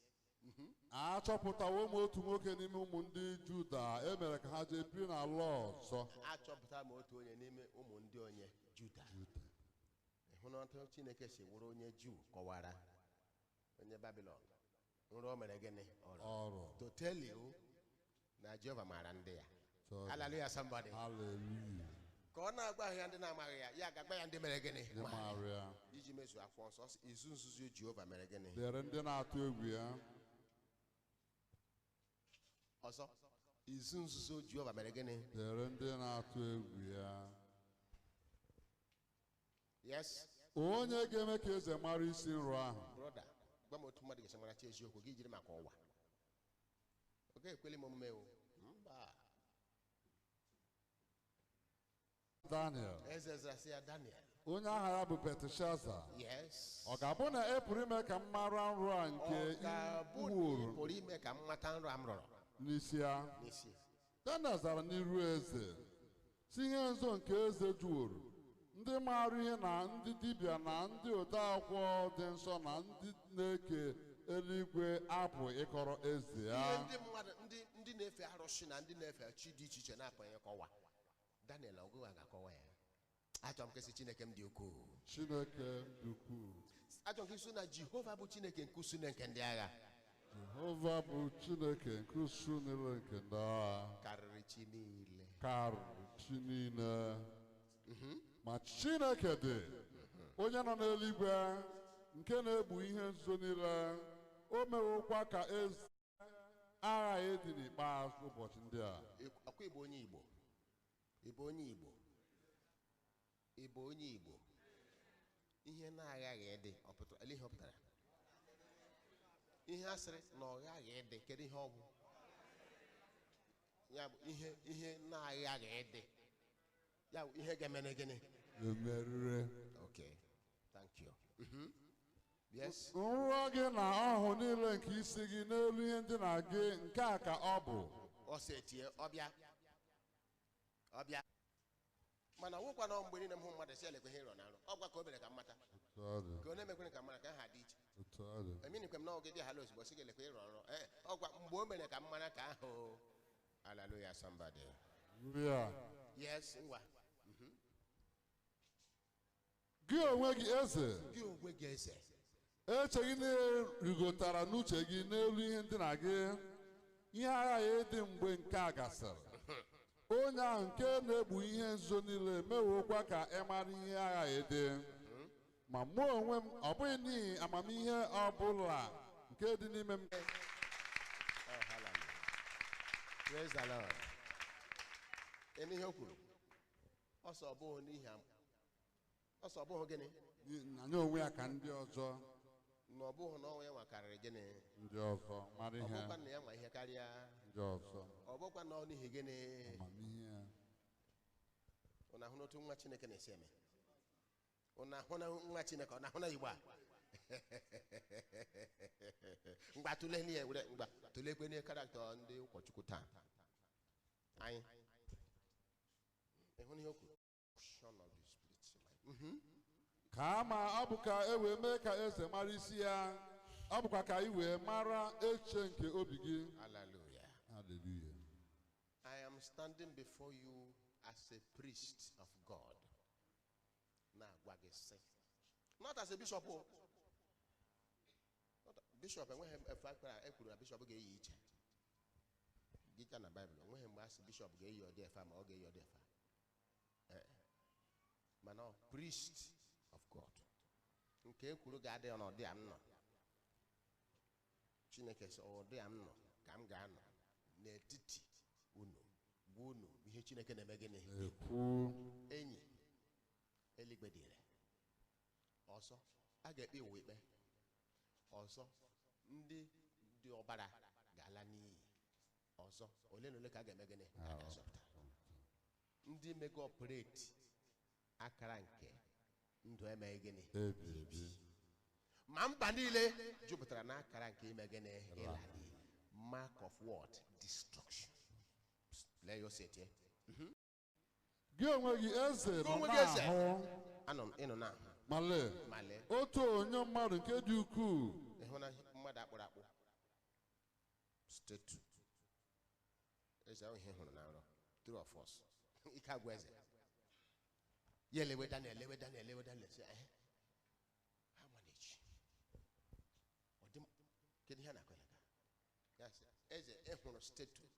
S5: Achọpụtawo m otu nwoke n'ime ụmụ ndị Juda e mere ka ha jee biri n'ala ọzọ.
S3: Achọpụtara m otu onye n'ime ụmụ ndị onye Juda. Ịhụ na otu Chineke si wụrụ onye Juu kọwara onye Babilọn nrọ o mere gịnị? Ọrụ.
S5: Ọrụ.
S3: To tell you na Jehova maara ndị ya.
S5: Sorry.
S3: Hallelujah, somebody.
S5: Hallelujah.
S3: Ka ọ na-agwa ya ndị na-amaghị ya, ya ga-agba ya ndị mere gịnị?
S5: Ndị maara ya.
S3: Iji mezuo akwụkwọ nsọ, ọ sị, izu nzuzo Jehova mere gịnị?
S5: Dịrị ndị na-atụ egwu ya.
S3: Ọzọ, izu nzuzo Jehova mere gịnị?
S5: Dịrị ndị na-atụ egwu ya.
S3: Yes.
S5: Onye ga-eme ka eze mara isi nrọ ahụ.
S3: Brother, gwa m otu mmadụ ga-esi maracha eziokwu gị jiri maka ụwa. Ọ ga-ekweli m omume o, mba.
S5: Daniel.
S3: Eze zara sị ya, Daniel.
S5: Onye aha ya bụ Belteshaza.
S3: Yes.
S5: Ọ ga-abụ na e pụrụ ime ka m mara nrọ a nke
S3: Ọ ga-abụ na ị
S5: wuru
S3: pụrụ ime ka m mata nrọ a m rọrọ
S5: n'isi ya?
S3: N'isi.
S5: Daniel zara n'iru eze si, ihe nzo nke eze juworo, ndị maara ihe na ndị dibịa na ndị odeakwụkwọ dị nsọ na ndị na-eke eluigwe apụ ịkọrọ eze
S3: Ihe
S5: ya.
S3: ndị mmadụ, ndị na-efe arụsị na ndị na-efe chi dị iche iche na-apụghị ịkọwa, Daniel ọgụgụ ga-akọwa ya. Achọrọ m kesị Chineke m dị ukwuu.
S5: Chineke dị ukwuu.
S3: Achọrọ m kesị na Jehova bụ Chineke nke usuu nke ndị agha.
S5: Jehova bụ Chineke nke usuu niile nke ndị agha.
S3: Karịrị chi niile.
S5: Karịrị chi niile. Ma Chineke dị, onye nọ n'eluigwe, nke na-egbu ihe nzuzo niile, o mewokwa ka eze aghaghị dị n'ikpeazụ ụbọchị ndị a.
S3: Ọkwa ịbụ onye Igbo? Ịbụ onye Igbo? Ịbụ onye Igbo? Ihe na-aghaghị ịdị, ọ pụtara ele ihe ọ pụtara? Ihe a sịrị na ọ ghaghị ịdị, kedu ihe ọ bụ? Ya bụ ihe na-aghaghị ịdị, ya bụ ihe ga-emere gịnị?
S5: Emerire.
S3: Okay, thank you. Yes.
S5: Nrọ gị na ọhụ niile nke isi gị n'elu ihe ndina gị, nke a ka ọ bụ.
S3: Ọ sị etie ọbịa ọbịa, mana nwekwa na mgbe niile m hụ mmadụ si elekwe ihe ịrọ na arụ, ọ gwa ka o mere ka m mata
S5: Otu ọ dị,
S3: ka ọ na-emekwere ka m mara ka aha dị iche.
S5: Otu ọ dị.
S3: Eminikwe m na oge dị hala ozugbo sị gị elekwe ịrọ nrọ. Ee, ọ gwa mgbe o mere ka m mara ka ahụ. Hallelujah, somebody.
S5: Hallelujah.
S3: Yes, ngwa.
S5: Gị onwe gị, eze,
S3: gị onwe gị, eze,
S5: eche gị na-erigotara n'uche gị n'elu ihe ndina gị, ihe aghaghị ịdị mgbe nke a gasịrị. Onye ahụ nke na-egbu ihe nzuzo niile emewokwa ka ị mara ihe aghaghị dị. Ma mụ onwe m, ọ bụghị n'ihi amamihe ọ bụla nke dị n'ime m.
S3: Oh, hallelujah. Praise the Lord. Ịnụ ihe o kwuru? Ọsọ ọ bụghị n'ihi ọsọ ọ bụghị gịnị?
S5: Na nye onwe ya ka ndị ọzọ
S3: Na ọ bụghị na ọnwa ya nwa karịrị gịnị?
S5: Ndị ọzọ mara
S3: Ọ
S5: ihe.
S3: bụkwa na ya nwa ihe karịa
S5: Ndị ọzọ.
S3: Ọ bụkwa na ọ n'ihi gịnị?
S5: Amamihe ya.
S3: Ọ na-ahụ n'otu nwa Chineke na-esi eme. Ọ na-ahụ na nwa Chineke, ọ na-ahụ na Igbo a. Ngwa, tụlee n'ihe were, ngwa, tụlekwe n'ihe character ndị ụkọchukwu taa. Anyị ịhụ n'ihe o kwuru? Son of the Spirit.
S5: Ka ama ọ bụ ka e wee mee ka eze mara isi ya, ọ bụkwa ka ị wee mara echiche nke obi gị.
S3: Hallelujah.
S5: Hallelujah.
S3: I am standing before you as a priest of God. Na-agwa gị sị, not as a bishop o. Bishop enweghị efe akpara e kwuru na bishop ga-eyi iche. Gịcha na Baịbụl, onweghị mgbe a sị bishop ga-eyi ọdị efe ma ọ ga-eyi ọdị efe. Ee. Mana ọ priest of God. Nke e kwuru ga-adị ọnọdụ a m nọ. Chineke sị ọdị a m nọ ka m ga-anọ n'etiti unu gwa unu ihe Chineke na-eme gịnị?
S5: Ekwu.
S3: Enyi, eluigwe dịrị ọzọ, a ga-ekpe ụwa ikpe ọzọ, ndị dị ọbara ga-ala n'iyi ọzọ, ole na ole ka a ga-eme gịnị? A ga-azọpụta ndị mego operate akara nke ndụ emeghị gịnị?
S5: Ebi ebi.
S3: Ma mba niile jupụtara n'akara nke ime gịnị? Ịla n'iyi. Mark of what? Destruction. Lee ya, ose tie.
S5: Gị onwe gị, eze,
S3: Gị
S5: nọ
S3: onwe gị, eze.
S5: na-ahụ.
S3: Anọ m ịnọ na-ahụ.
S5: Ma lee,
S3: Ma lee,
S5: otu onye mmadụ nke dị ukwuu,
S3: ịhụ na mmadụ akpụrụ akpụ, statue. Eze ahụ, ihe hụrụ na nrọ, true of us, ike agwụ eze ya. Elewe Daniel, lewe Daniel, lewe Daniel, sị, eh, ha manage ọ dị kedu ihe a na-akọ ya ka ya sị eze, ị hụrụ statue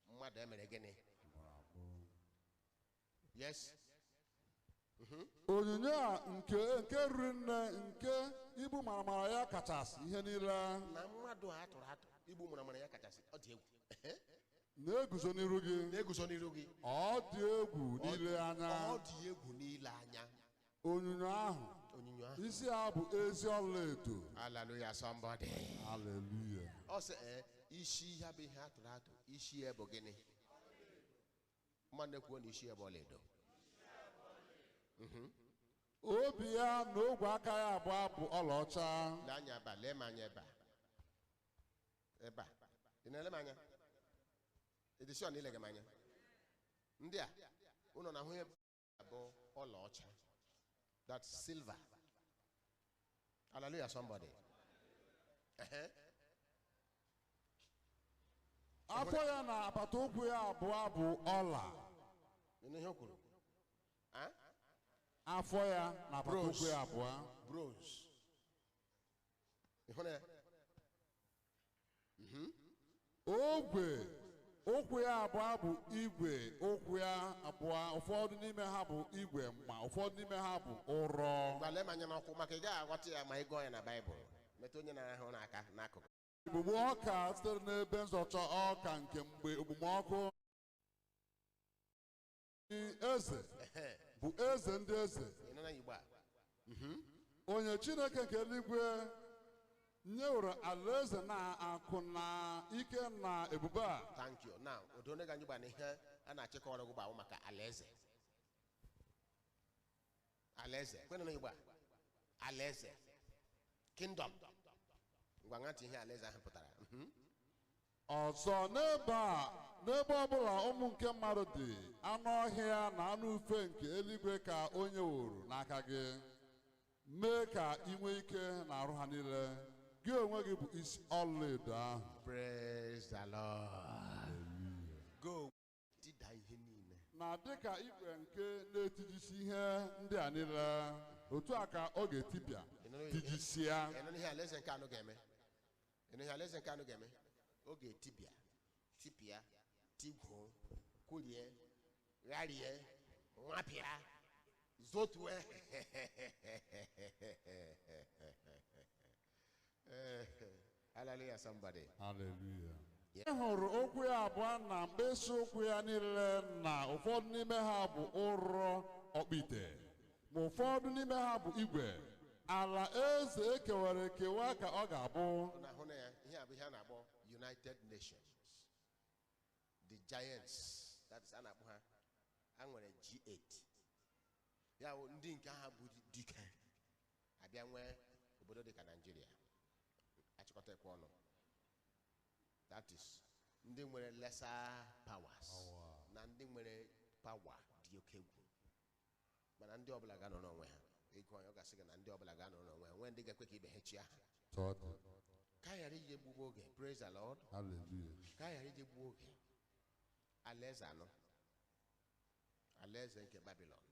S3: mmadụ emere gịnị? Yes.
S5: Onyinyo a nke riri nne, nke ibu maramara ya kachasị ihe niile,
S3: na mmadụ a atụrụ atụ, igbu maramara ya kachasị, ọ dị egwu,
S5: na-eguzo n'iru gị.
S3: Na-eguzo n'iru gị.
S5: Ọ dị egwu n'ile anya.
S3: Ọ dị egwu n'ile anya.
S5: Onyinyo ahụ,
S3: onyinyo ahụ,
S5: isi ya bụ ezi ọlaedo.
S3: Hallelujah, somebody.
S5: Hallelujah.
S3: Ọ sị, ee, isi ya bụ ihe atụrụ atụ, isi ya bụ gịnị? Mmadụ ekwuo na isi ya bụ ọlaedo.
S5: Obi ya na ogwe aka ya abụọ bụ ọlaọcha.
S3: Lee anya ebe a, lee m anya ebe a, ebe a ị na-ele m anya? Ị sure na ilega m anya? Ndị a ụnọ na-ahụ ihe bụ ọlaọcha, that's silver. Hallelujah, somebody. Ehe.
S5: Afọ ya na apata ụkwụ ya abụọ bụ ọla.
S3: Ịnụ ihe o kwuru? Ah?
S5: Afọ ya na apata
S3: Bronze.
S5: ụkwụ ya abụọ.
S3: Bronze. Ị hụ na ya?
S5: Ogwe ụkwụ ya abụọ bụ igwe. Ụkwụ ya abụọ, ụfọdụ n'ime ha bụ igwe, ma ụfọdụ n'ime ha bụ ụrọ.
S3: Ngwa, lee m anya n'ọkụ, maka ị gaghị aghọta ya ma ị gụọ ya na Baịbụl. Metụ onye na-ahụ n'aka n'akụkụ.
S5: Ogbugbu ọka sitere n'ebe nzọcha ọka nke mgbe okpomọkụ eze bụ eze ndị eze,
S3: Ị nọ na Igbo a?
S5: Onye Chineke nke eluigwe nyewere alaeze na akụ na ike na ebube a.
S3: Thank you. Now, odo onye ga-anyụ gba na ihe a na-achịkọrọ gị bụ maka alaeze. Alaeze kwenụ na Igbo a, alaeze. Kingdom. Ngwa, ṅa ihe alaeze ahụ pụtara.
S5: Ọzọ, n'ebe a, n'ebe ọbụla ụmụ nke mmadụ dị, anụ ọhịa na anụ ufe nke eluigwe ka o nyeworo n'aka gị, mee ka ị nwee ike na-arụ ha niile. Gị onwe gị bụ isi ọlaedo ahụ.
S3: Praise the Lord. Go tida ihe niile.
S5: Na dịka igwe nke na-etijisi ihe ndị a niile, otu a ka ọ ga-etipịa tijisia.
S3: Ị nụrụ ihe alaeze nke anọ ga-eme? Ị nụrụ ihe alaeze nke anọ ga-eme? Ọ ga-etibịa, tipịa, tigwoo, kwurie, gharie, nwapịa, zotue. Hallelujah, somebody.
S5: Hallelujah. Ị hụrụ ụkwụ ya abụọ na mkpịsị ụkwụ ya niile, na ụfọdụ n'ime ha bụ ụrọ ọkpite, ma ụfọdụ n'ime ha bụ igwe. Ala eze ekewara ekewa ka ọ ga-abụ.
S3: Na ahụ na ya, ihe a bụ ihe a na-akpọ United Nations, the giants, that is, a na-akpọ ha, a nwere G8, ya bụ ndị nke ha bụ dike, abịa nwee obodo dịka Nigeria, achịkọta ekwe ọnụ. That is ndị nwere lesser powers na ndị nwere power dị oke egwu, mana ndị ọbụla ga-anọ n'onwe ha. Ego anyị, ọ ga-asị gị na ndị ọbụla ga-anọ n'onwe ha, nwee ndị ga-ekwe ka ibe ha chịa ha. Ka anyị ghara ije gbugbo oge. Praise the Lord.
S5: Hallelujah.
S3: Ka anyị ghara ije gbuo oge. Alaeze anọ: alaeze nke Babylon,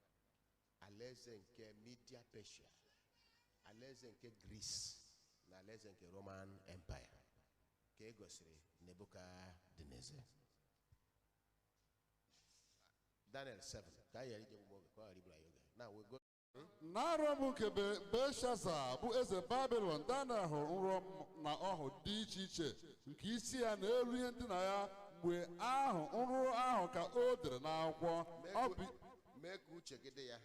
S3: alaeze nke Media Persia, alaeze nke Greece na alaeze nke Roman Empire, ka e gosiri Nebukadneza. Daniel 7. Ka anyị ghara ije gbugbo oge, ka ọ ghara igburu anyị oge. Now we go.
S5: N'arọ bụ nke Belshaza bụ eze Babilọn, Daniel hụrụ nrọ na ọhụ dị iche iche nke isi ya na elu ihe ndina ya. Mgbe ahụ, nrọ ahụ ka o dere n'akwụkwọ. Ọ bụ
S3: Mee ka uche gị dị ya,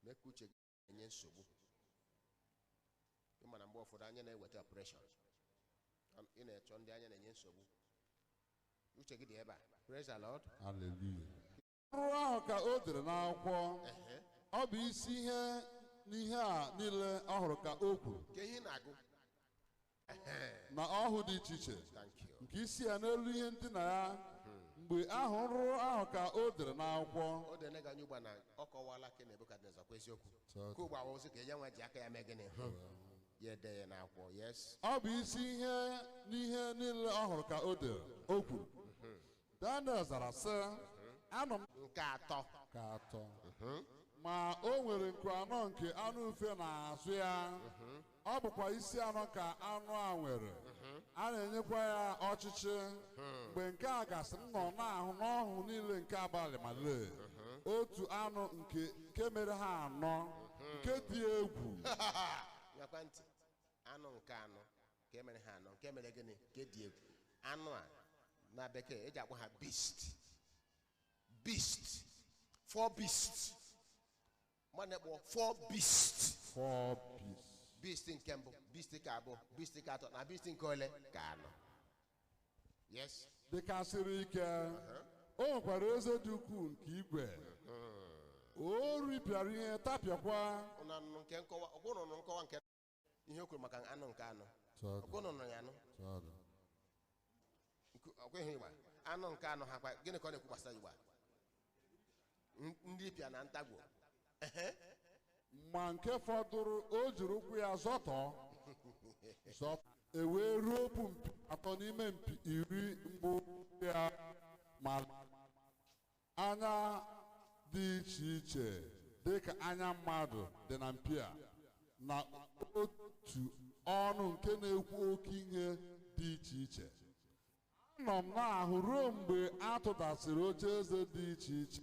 S3: mee ka uche gị enye nsogbu. Ị ma na mgbe ụfọdụ anya na-eweta operation, ị na-echọ ndị anya na-enye nsogbu, uche gị dị ebe a. Praise the Lord.
S5: Hallelujah. Nrọ ahụ ka o dere n'akwụkwọ. Ọ bụ isi ihe n'ihe a niile ọ hụrụ ka o kwuru.
S3: Ke ihe ị na-agụ?
S5: Na ọhụ dị iche iche
S3: Thank you.
S5: nke isi ya n'elu ihe ndina ya. Mgbe ahụ, nrọ ahụ ka o dere n'akwụkwọ.
S3: O dene gị anya ugbu a na ọ kọwala ka Nebukadneza kwa eziokwu, ka ugbu a ozi ka ya nwa ji aka ya mee gịnị? Hụ ya, ede ya n'akwụkwọ. Yes.
S5: Ọ bụ isi ihe n'ihe niile ọ hụrụ ka o dere, o kwuru. Daniel zara sị, anọ m
S3: Nke atọ.
S5: Ka atọ, ma o nwere nku anọ nke anụ ufe n'azụ ya. Ọ bụkwa isi anọ ka anụ a nwere, a na-enyekwa ya ọchịchị. Mgbe nke a gasị, m nọ na-ahụ n'ọhụ niile nke abalị, ma lee, otu anụ nke mere ha anọ, nke dị egwu.
S3: Nyakwa ntị, anụ nke anọ nke mere ha anọ, nke mere gịnị? Nke dị egwu. Anụ a na bekee eji akpọ ha beast, beast, four beast, mmadụ na-ekpọ four beast.
S5: Four beasts.
S3: Beast nke mbụ, beast nke abụọ, beast nke atọ na beast nke ole? Ka anọ. Yes.
S5: Dịkasịrị ike. O nwekwara eze dị ukwuu nke igwe. O ripịara ihe, tapịakwa.
S3: Ụnụ anụnụ nke nkọwa? Ọkwụnụ nụ nkọwa nke ihe o kwuru maka anụ nke anọ? Ọkwụnụ nụ ya anụ ọkwa ihe igba anụ nke anọ ha kwa. Gịnị ka ọ na-ekwu gbasara igba ndị pịa na ntagwo?
S5: Ma nke fọdụrụ, o jiri ụkwụ ya zọtọ zọ, e wee ruopụ mpi atọ n'ime mpi 10 mbụ ya. Ma anya dị iche iche dị ka anya mmadụ dị na mpi a, na otu ọnụ nke na-ekwu oke ihe dị iche iche. Anọ m na-ahụ ruo mgbe a tụdasịrị oche eze dị iche iche,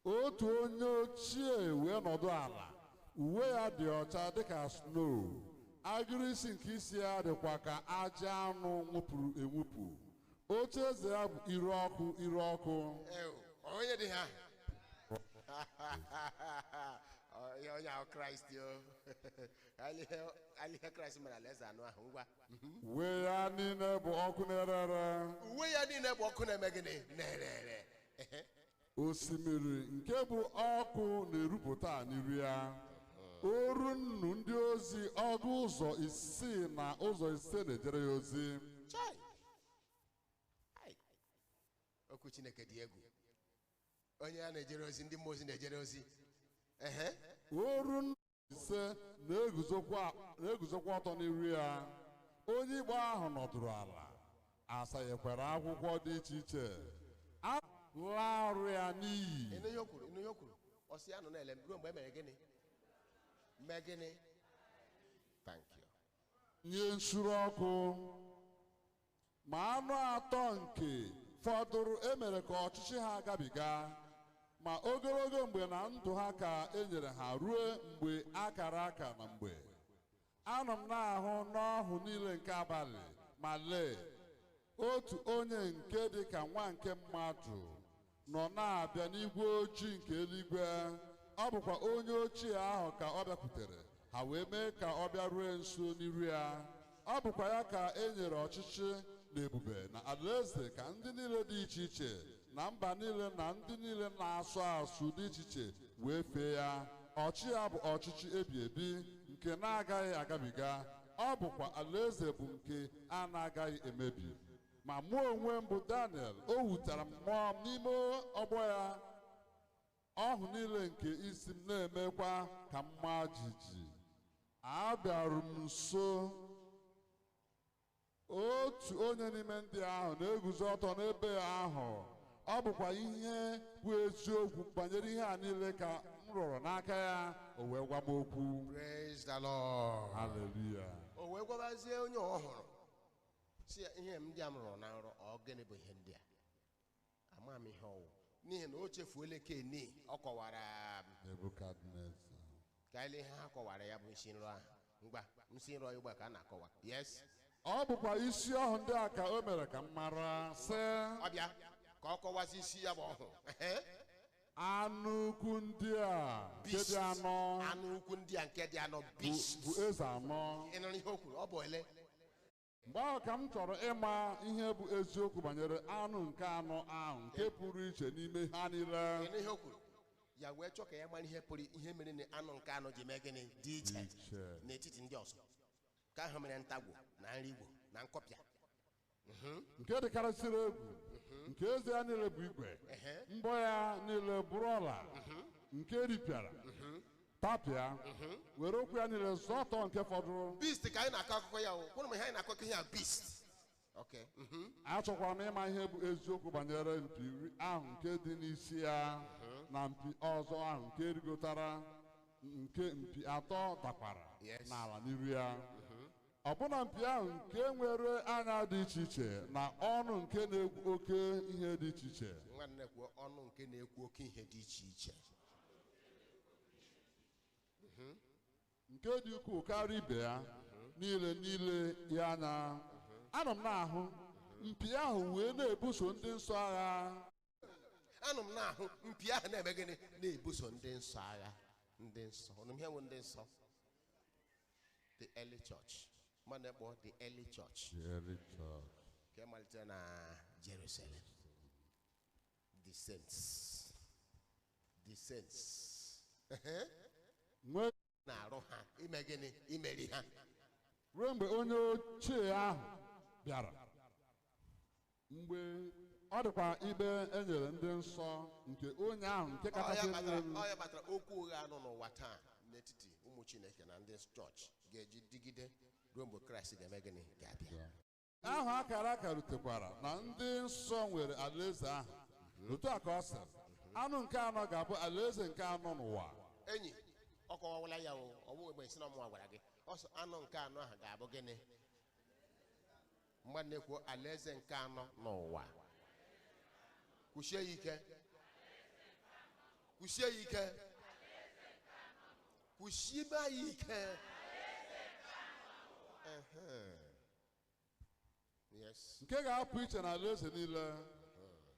S5: otu onye ochie wee nọdụ ala. Uwe ya dị ọcha dịka snow, agịrị isi nke isi ya dịkwa ka aja anụ nwụpụrụ enwupụ. Oche eze ya bụ iru ọkụ, iru ọkụ.
S3: Ew, onye dị ha? Ihe onye ahụ, Kraịst o. Alihe Kraịst mere alaeze anụ ahụ. Ngwa.
S5: Uwe ya niile bụ ọkụ na-ere ere.
S3: Uwe ya niile bụ ọkụ na-eme gịnị? Na-ere ere. Ehe.
S5: Osimiri nke bụ ọkụ na-erupụta n'iru ya. Oru nnu ndị ozi ọgụ ụzọ isii na ụzọ ise na-ejere ya ozi.
S3: Chai! Ai! Okwu Chineke dị egwu. Onye a na-ejere ozi, ndị mmụọ ozi na-ejere ozi. Ehe.
S5: Oru nnu ise na-eguzokwa ọtọ n'iru ya. Onye ikpe ahụ nọdụrụ ala, asanyekwara akwụkwọ dị iche iche, a laa arụ ya n'iyi.
S3: Ịnụ ihe o kwuru, ịnụ ihe o kwuru. Ọ sị ya nọ na-ele m ruo mgbe e mere gịnị? Mee gịnị? Thank you.
S5: Nye nsure ọkụ. Ma anụ atọ nke fọdụrụ emere ka ọchịchị ha gabiga, ma ogologo mgbe na ndụ ha ka e nyere ha ruo mgbe akara aka na mgbe. Anọ m na-ahụ n'ọhụ niile nke abalị, ma lee, otu onye nke dị ka nwa nke mmadụ nọ na-abịa n'igwe ojii nke eluigwe. Ọ bụkwa onye ochie ahụ ka ọ bịakwutere, ha wee mee ka ọ bịarue nso n'iru ya. Ọ bụkwa ya ka e nyere ọchịchị na ebube na alaeze, ka ndị niile dị iche iche na mba niile na ndị niile na-asụ asụ dị iche iche wee fee ya. Ọchị ya bụ ọchịchị ebi ebi nke na-agaghị agabiga, ọ bụkwa alaeze bụ nke a na-agaghị emebi. Ma mụ onwe m bụ Daniel, o wutara mmụọ m n'ime ọgbọ ya, ọhụ niile nke isi m na-emekwa ka m maa jijiji. Abịaru m nso, otu onye n'ime ndị ahụ na-eguzo ọtọ n'ebe ahụ. Ọ bụkwa ihe bụ eziokwu banyere ihe a niile ka m rụrụ n'aka ya, o wee gwa m okwu.
S3: Praise the Lord.
S5: Hallelujah.
S3: O wee gwabazie onye ọ hụrụ, si ya, ihe m ndị a m rụrụ na nrọ, ọ gịnị bụ ihe ndị a? Ama m ihe ọwụ, n'ihi na o chefuola keni ọ kọwara m.
S5: Nebukadneza.
S3: Ka anyị lee ihe ha kọwara ya bụ isi nrọ ahụ. Ngwa, isi nrọ ugbu a ka a na-akọwa. Yes.
S5: Ọ bụkwa isi ọhụ ndị a ka o mere ka m mara, sị,
S3: Ọ bịa ka ọ kọwazi isi ya bụ ọhụ. Ehe.
S5: Anụ ukwu ndị a nke
S3: Beast.
S5: dị anọ
S3: Anụ ukwu ndị a nke dị anọ,
S5: bụ
S3: beast.
S5: bụ eze anọ.
S3: Ị nụrụ ihe o kwuru? Ọ bụ ele.
S5: Mgbe ahụ ka m chọrọ ịma ihe bụ eziokwu banyere anụ nke anọ ahụ nke pụrụ iche n'ime ha niile.
S3: Ị nụ ihe o kwuru? Ya wee chọọ ka ya mara ihe pụrụ ihe mere na anụ nke anọ ji mee gịnị? Dị iche
S5: Iche.
S3: n'etiti ndị ọzọ, ka ahụ mere ntagwo na nrigwo na nkọpịa.
S5: Nke dịkarịsịrị egwu, nke eze ya niile bụ igwe,
S3: Ehe.
S5: mbọ ya niile bụrụ ọla nke ripịara tapịa, were okwu ya niile zọtọ nke fọdụrụ.
S3: Beast ka anyị na-akọ akụkọ ya. O kwụrụ m ihe anyị na-akọ akụkọ ya, beast. Okay.
S5: Achọkwara m ịma ihe bụ eziokwu banyere mpi iri ahụ nke dị n'isi ya na mpi ọzọ ahụ nke rigotara, nke mpi atọ dakwara
S3: Yes.
S5: n'ala n'iru ya, ọbụna mpi ahụ nke nwere anya dị iche iche na ọnụ nke na-ekwu oke ihe dị iche iche.
S3: Nwanne, kwuo, ọnụ nke na-ekwu oke ihe dị iche iche.
S5: Nke dị ukwuu karịa ibe ya niile niile ya anya. Anọ m na-ahụ mpi ahụ wee na-ebuso ndị nsọ agha.
S3: Anụ m na-ahụ mpi ahụ na-eme gịnị? Na-ebuso ndị nsọ agha. Ndị nsọ, ọnụ ihe nwụ ndị nsọ, the early church. Mmadụ na-ekpọ the early church nke malitere na Jerusalem, the saints, the saints. Ehe.
S5: Nwee
S3: na-arụ ha ime gịnị? Imeri ha.
S5: Ruo mgbe onye ochie ahụ bịara, mgbe ọ dịkwa ikpe e nyere ndị nsọ nke onye ahụ nke
S3: Ọ ya
S5: kachasị
S3: kpatara
S5: elu.
S3: Ọ ya kpatara okwu ụgha anọ n'ụwa taa n'etiti ụmụ Chineke na ndị chọọchị ga-eji dịgide ruo mgbe Kraịst ga-eme gịnị? Ga-abịa.
S5: Ahụ akara aka rutekwara na ndị nsọ nwere alaeze ahụ. Otu a ka ọ sịrị, anụ nke anọ ga-abụ alaeze nke anọ n'ụwa.
S3: Enyi, ọ kọwawala ya. O ọ bụghị mgbe isi na ọmụnwa gwara gị. Ọ sị anụ nke anọ ahụ ga-abụ gịnị? Mmadụ na-ekwu alaeze nke anọ n'ụwa. Kwuchie ya ike, kwuchie ya ike, kwuchibe ya ike. Ehe. Yes.
S5: Nke ga-apụ iche na alaeze niile,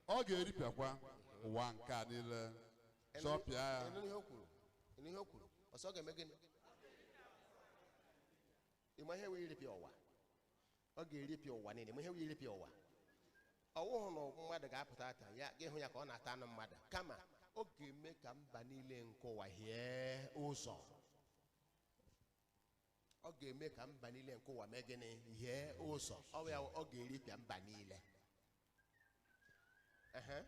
S5: ọ ga-eripịakwa ụwa nke a niile, zọpịa ya.
S3: Ịnụ ihe o kwuru? Ịnụ ihe o kwuru? Ọsọ ga-eme gịnị? Ịma ihe wee iripịa ụwa? Ọ ga-eripịa ụwa niile. Ịma ihe wee iripịa ụwa? Ọwụhụ na mmadụ ga-apụta ata ya ga ịhụ ya ka ọ na-ata anụ mmadụ, kama ọ ga-eme ka mba niile nke ụwa hie ụzọ. Ọ ga-eme ka mba niile nke ụwa mee gịnị? Hie ụzọ. Ọ ya, ọ ga-eripịa mba niile. Ehe.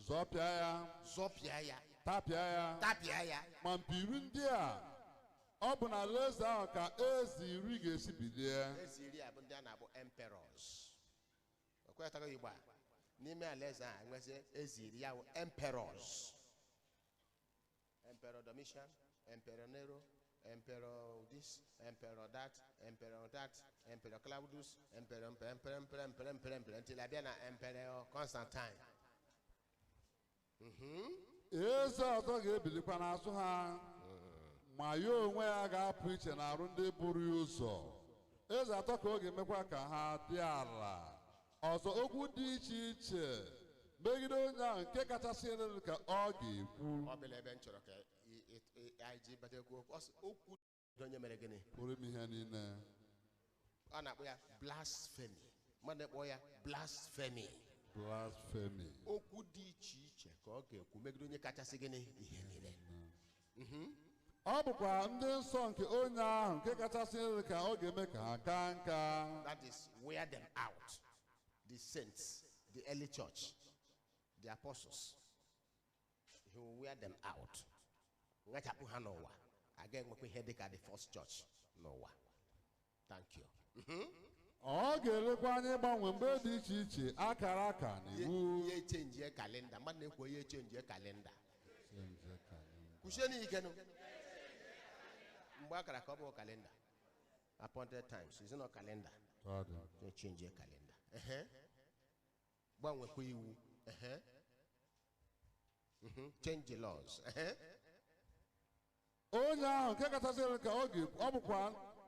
S5: Zọpịa ya.
S3: Zọpịa ya.
S5: Tapịa ya.
S3: Tapịa ya.
S5: Ma mpi iri ndị a, ọ bụ na alaeze ahụ ka eze iri ga-esi bilie.
S3: Eze iri a bụ ndị a na-akpọ emperors. O kwetaghị Igbo a? N'ime alaeze a enwezi eze iri, ya bụ emperors: Emperor Domitian, Emperor Nero, Emperor this, Emperor that, Emperor that, Emperor Claudius, Emperor, Emperor, Emperor, Emperor, Emperor, Emperor, Emperor, until abịa na Emperor Constantine.
S5: Eze ọzọ ga-ebilikwa n'azụ ha, ma ya onwe ya ga-apụ iche n'arụ ndị buru ya ụzọ. Eze atọ ka ọ ga-emekwa ka ha dị ala. Ọzọ, okwu dị iche iche megide onye ahụ nke kachasị elu ka ọ ga-ekwu.
S3: Ọ bụla ebe m chọrọ ka anyị ji batakwu okwu. Ọ sị, okwu onye mere gịnị?
S5: Pụrụ ime ihe niile.
S3: Ọ na-akpọ ya blasphemy. Mmadụ na-akpọ ya blasphemy.
S5: Blasphemy.
S3: Okwu dị iche iche ka ọ ga-ekwu megide onye kachasị gịnị? Ihe niile.
S5: Ọ bụkwa ndị nsọ nke onye ahụ nke kachasị elu ka ọ ga-eme ka ha kaa nka.
S3: That is, wear them out. The saints, the early church, the apostles, he will wear them out, ngachapụ ha n'ụwa. Aga enwekwa ihe dịka the first church n'ụwa. Thank you.
S5: Ọ ga-elekwa anya ịgbanwe mgbe dị iche iche, akara aka na iwu.
S3: Ihe echenjie calendar. Mmadụ na-ekwu ihe echenjie calendar. Kwuchie n'ike nụ. Mgbe akara ka ọ bụ calendar, appointed times is not calendar. Echenjie calendar. Ehe. Gbanwekwa iwu. Ehe. Change the laws. Ehe.
S5: Onye ahụ nke kachasị elu ka ọ ga-ekwu. Ọ bụkwa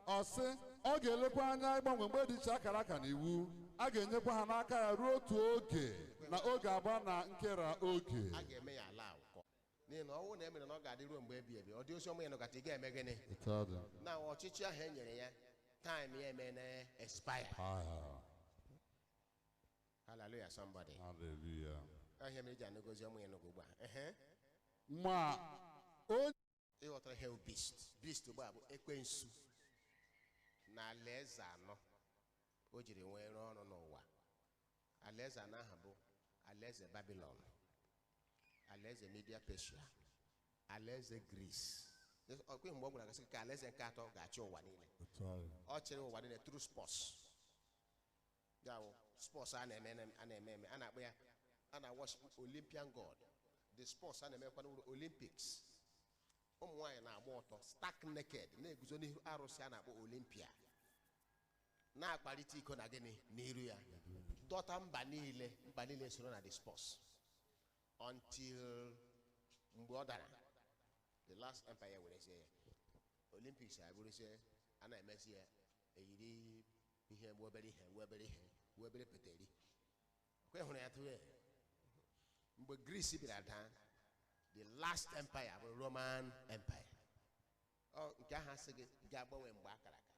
S5: ọsị ọ ga-elekwa anya ịgbanwe mgbe dị iche, akara aka na iwu. A ga-enyekwa ha n'aka ya ruo otu oge na oge agba na nkera oge.
S3: A ga-eme ya ala ụkọ, n'ihi na ọnwụ na emere na ọ ga-adị ruo mgbe ebi ebi. Ọ dị ozi ọma ya nọkata, ị ga-eme gịnị? Na ọchịchị ahụ e nyere ya, time ya eme na expire. Hallelujah, somebody.
S5: Hallelujah.
S3: Ahịa mere eji anụgozi ọmụ ya n'oge ugbu a. Ehe.
S5: Ma onye
S3: Ịghọtara ihe bụ beast? Beast ugbu a bụ ekwensu na alaeze anọ o jiri nwee rụọ ọrụ n'ụwa. Alaeze anọ ahụ bụ alaeze Babylon, alaeze Media Persia, alaeze Greece. Ọkwe mgbe ọ gwara gasị ka alaeze nke atọ ga-achị ụwa niile. Ọ chịrị ụwa niile through sports. Ya bụ sports a na-eme eme, a na-akpọ ya, a na-worship Olympian god. The sports a na-emekwa n'ụlọ Olympics, ụmụ nwaanyị na-agba ọtọ stark naked, na-eguzo n'ihu arụsị a na-akpọ Olympia, na-akparịta iko na gịnị n'iru ya, dọta mba niile. Mba niile soro na the sports until mgbe ọ dara, the last empire werezie ya. Olympics abụrụzie a na-emezi ya, eyiri ihe gbuo obere ihe, gbuo obere ihe, gbuo obere peteri. Okwe hụrụ ya tụrụ mgbe Greece bịara daa, the last empire bụ Roman Empire. Ọ nke ahụ asị gị ga-agbanwe mgbe akara aka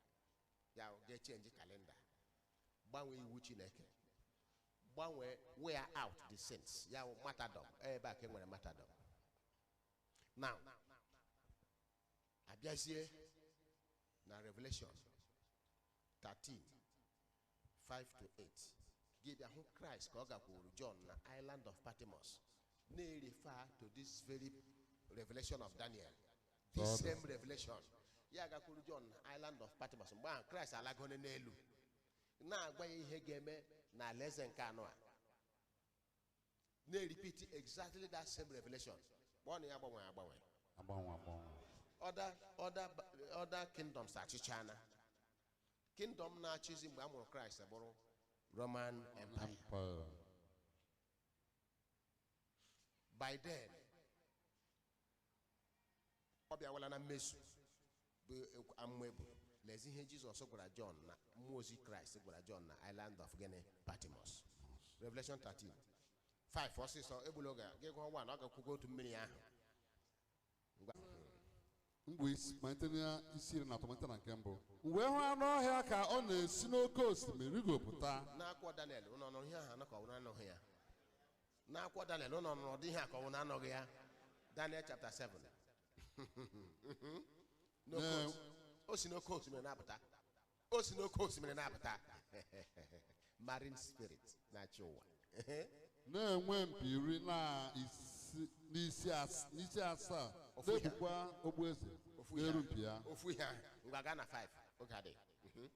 S3: ya, ga-echenji calendar, gbanwee iwu Chineke, gbanwee, wear out the saints, ya wụ martyrdom. Ebe a ka e nwere martyrdom. Now abịazie na Revelation 13 5 to 8, gị bịa hụ Christ ka ọ gakwuru John na Island of Patmos, na-refer to this very revelation of Daniel, this same revelation. Ya gakwuru John na Island of Patmos mgbe ahụ Christ alagone n'elu, na-agwa ya ihe ga-eme na alaeze nke anọ a, na-repeat exactly that same revelation. Kpọọ na ya gbanwe agbanwe.
S5: Agbanwe agbanwe.
S3: Other kingdoms achịchana. Kingdom na-achịzi mgbe a mụrụ Christ bụrụ Roman Empire.
S5: Empire.
S3: By then ọ bịawala na mmezu bụ amụma ebu. Lezi ihe Jizọs gwara John na mmụọ ozi Kraịst gwara John na Island of gịnị? Patmos. Revelation 13 5, ọsịsọ, egbula oge. Gị gụọ 1, ọ ga-akwụkwọ otu mmiri ahụ. Ngwa.
S5: Mgbe isi malite na isi 13, malite na nke mbụ. M wee hụ anụ ọhịa ka ọ na-esi n'oké osimiri rigopụta.
S3: N'akwụkwọ Daniel, ụnụ ọnụrụ ihe ahụ anọ ka ọ bụ na anọghị ya? N'akwụkwọ Daniel, ụnụ ọnụrụ ụdị ihe a ka ọ bụ na anọghị ya? Daniel chapter 7. N'oké O si n'oke osimiri na-apụta. O si n'oke osimiri na-apụta. Marine spirit na-achị ụwa.
S5: Na-enwe mpi iri na n'isi asaa
S3: Ofu ihe.
S5: na-ebukwa okpueze
S3: Ofu ihe
S5: n'elu
S3: ahụ.
S5: mpi ya.
S3: Ofu ihe ahụ. Ngwa, gaa na 5 oge adịghị.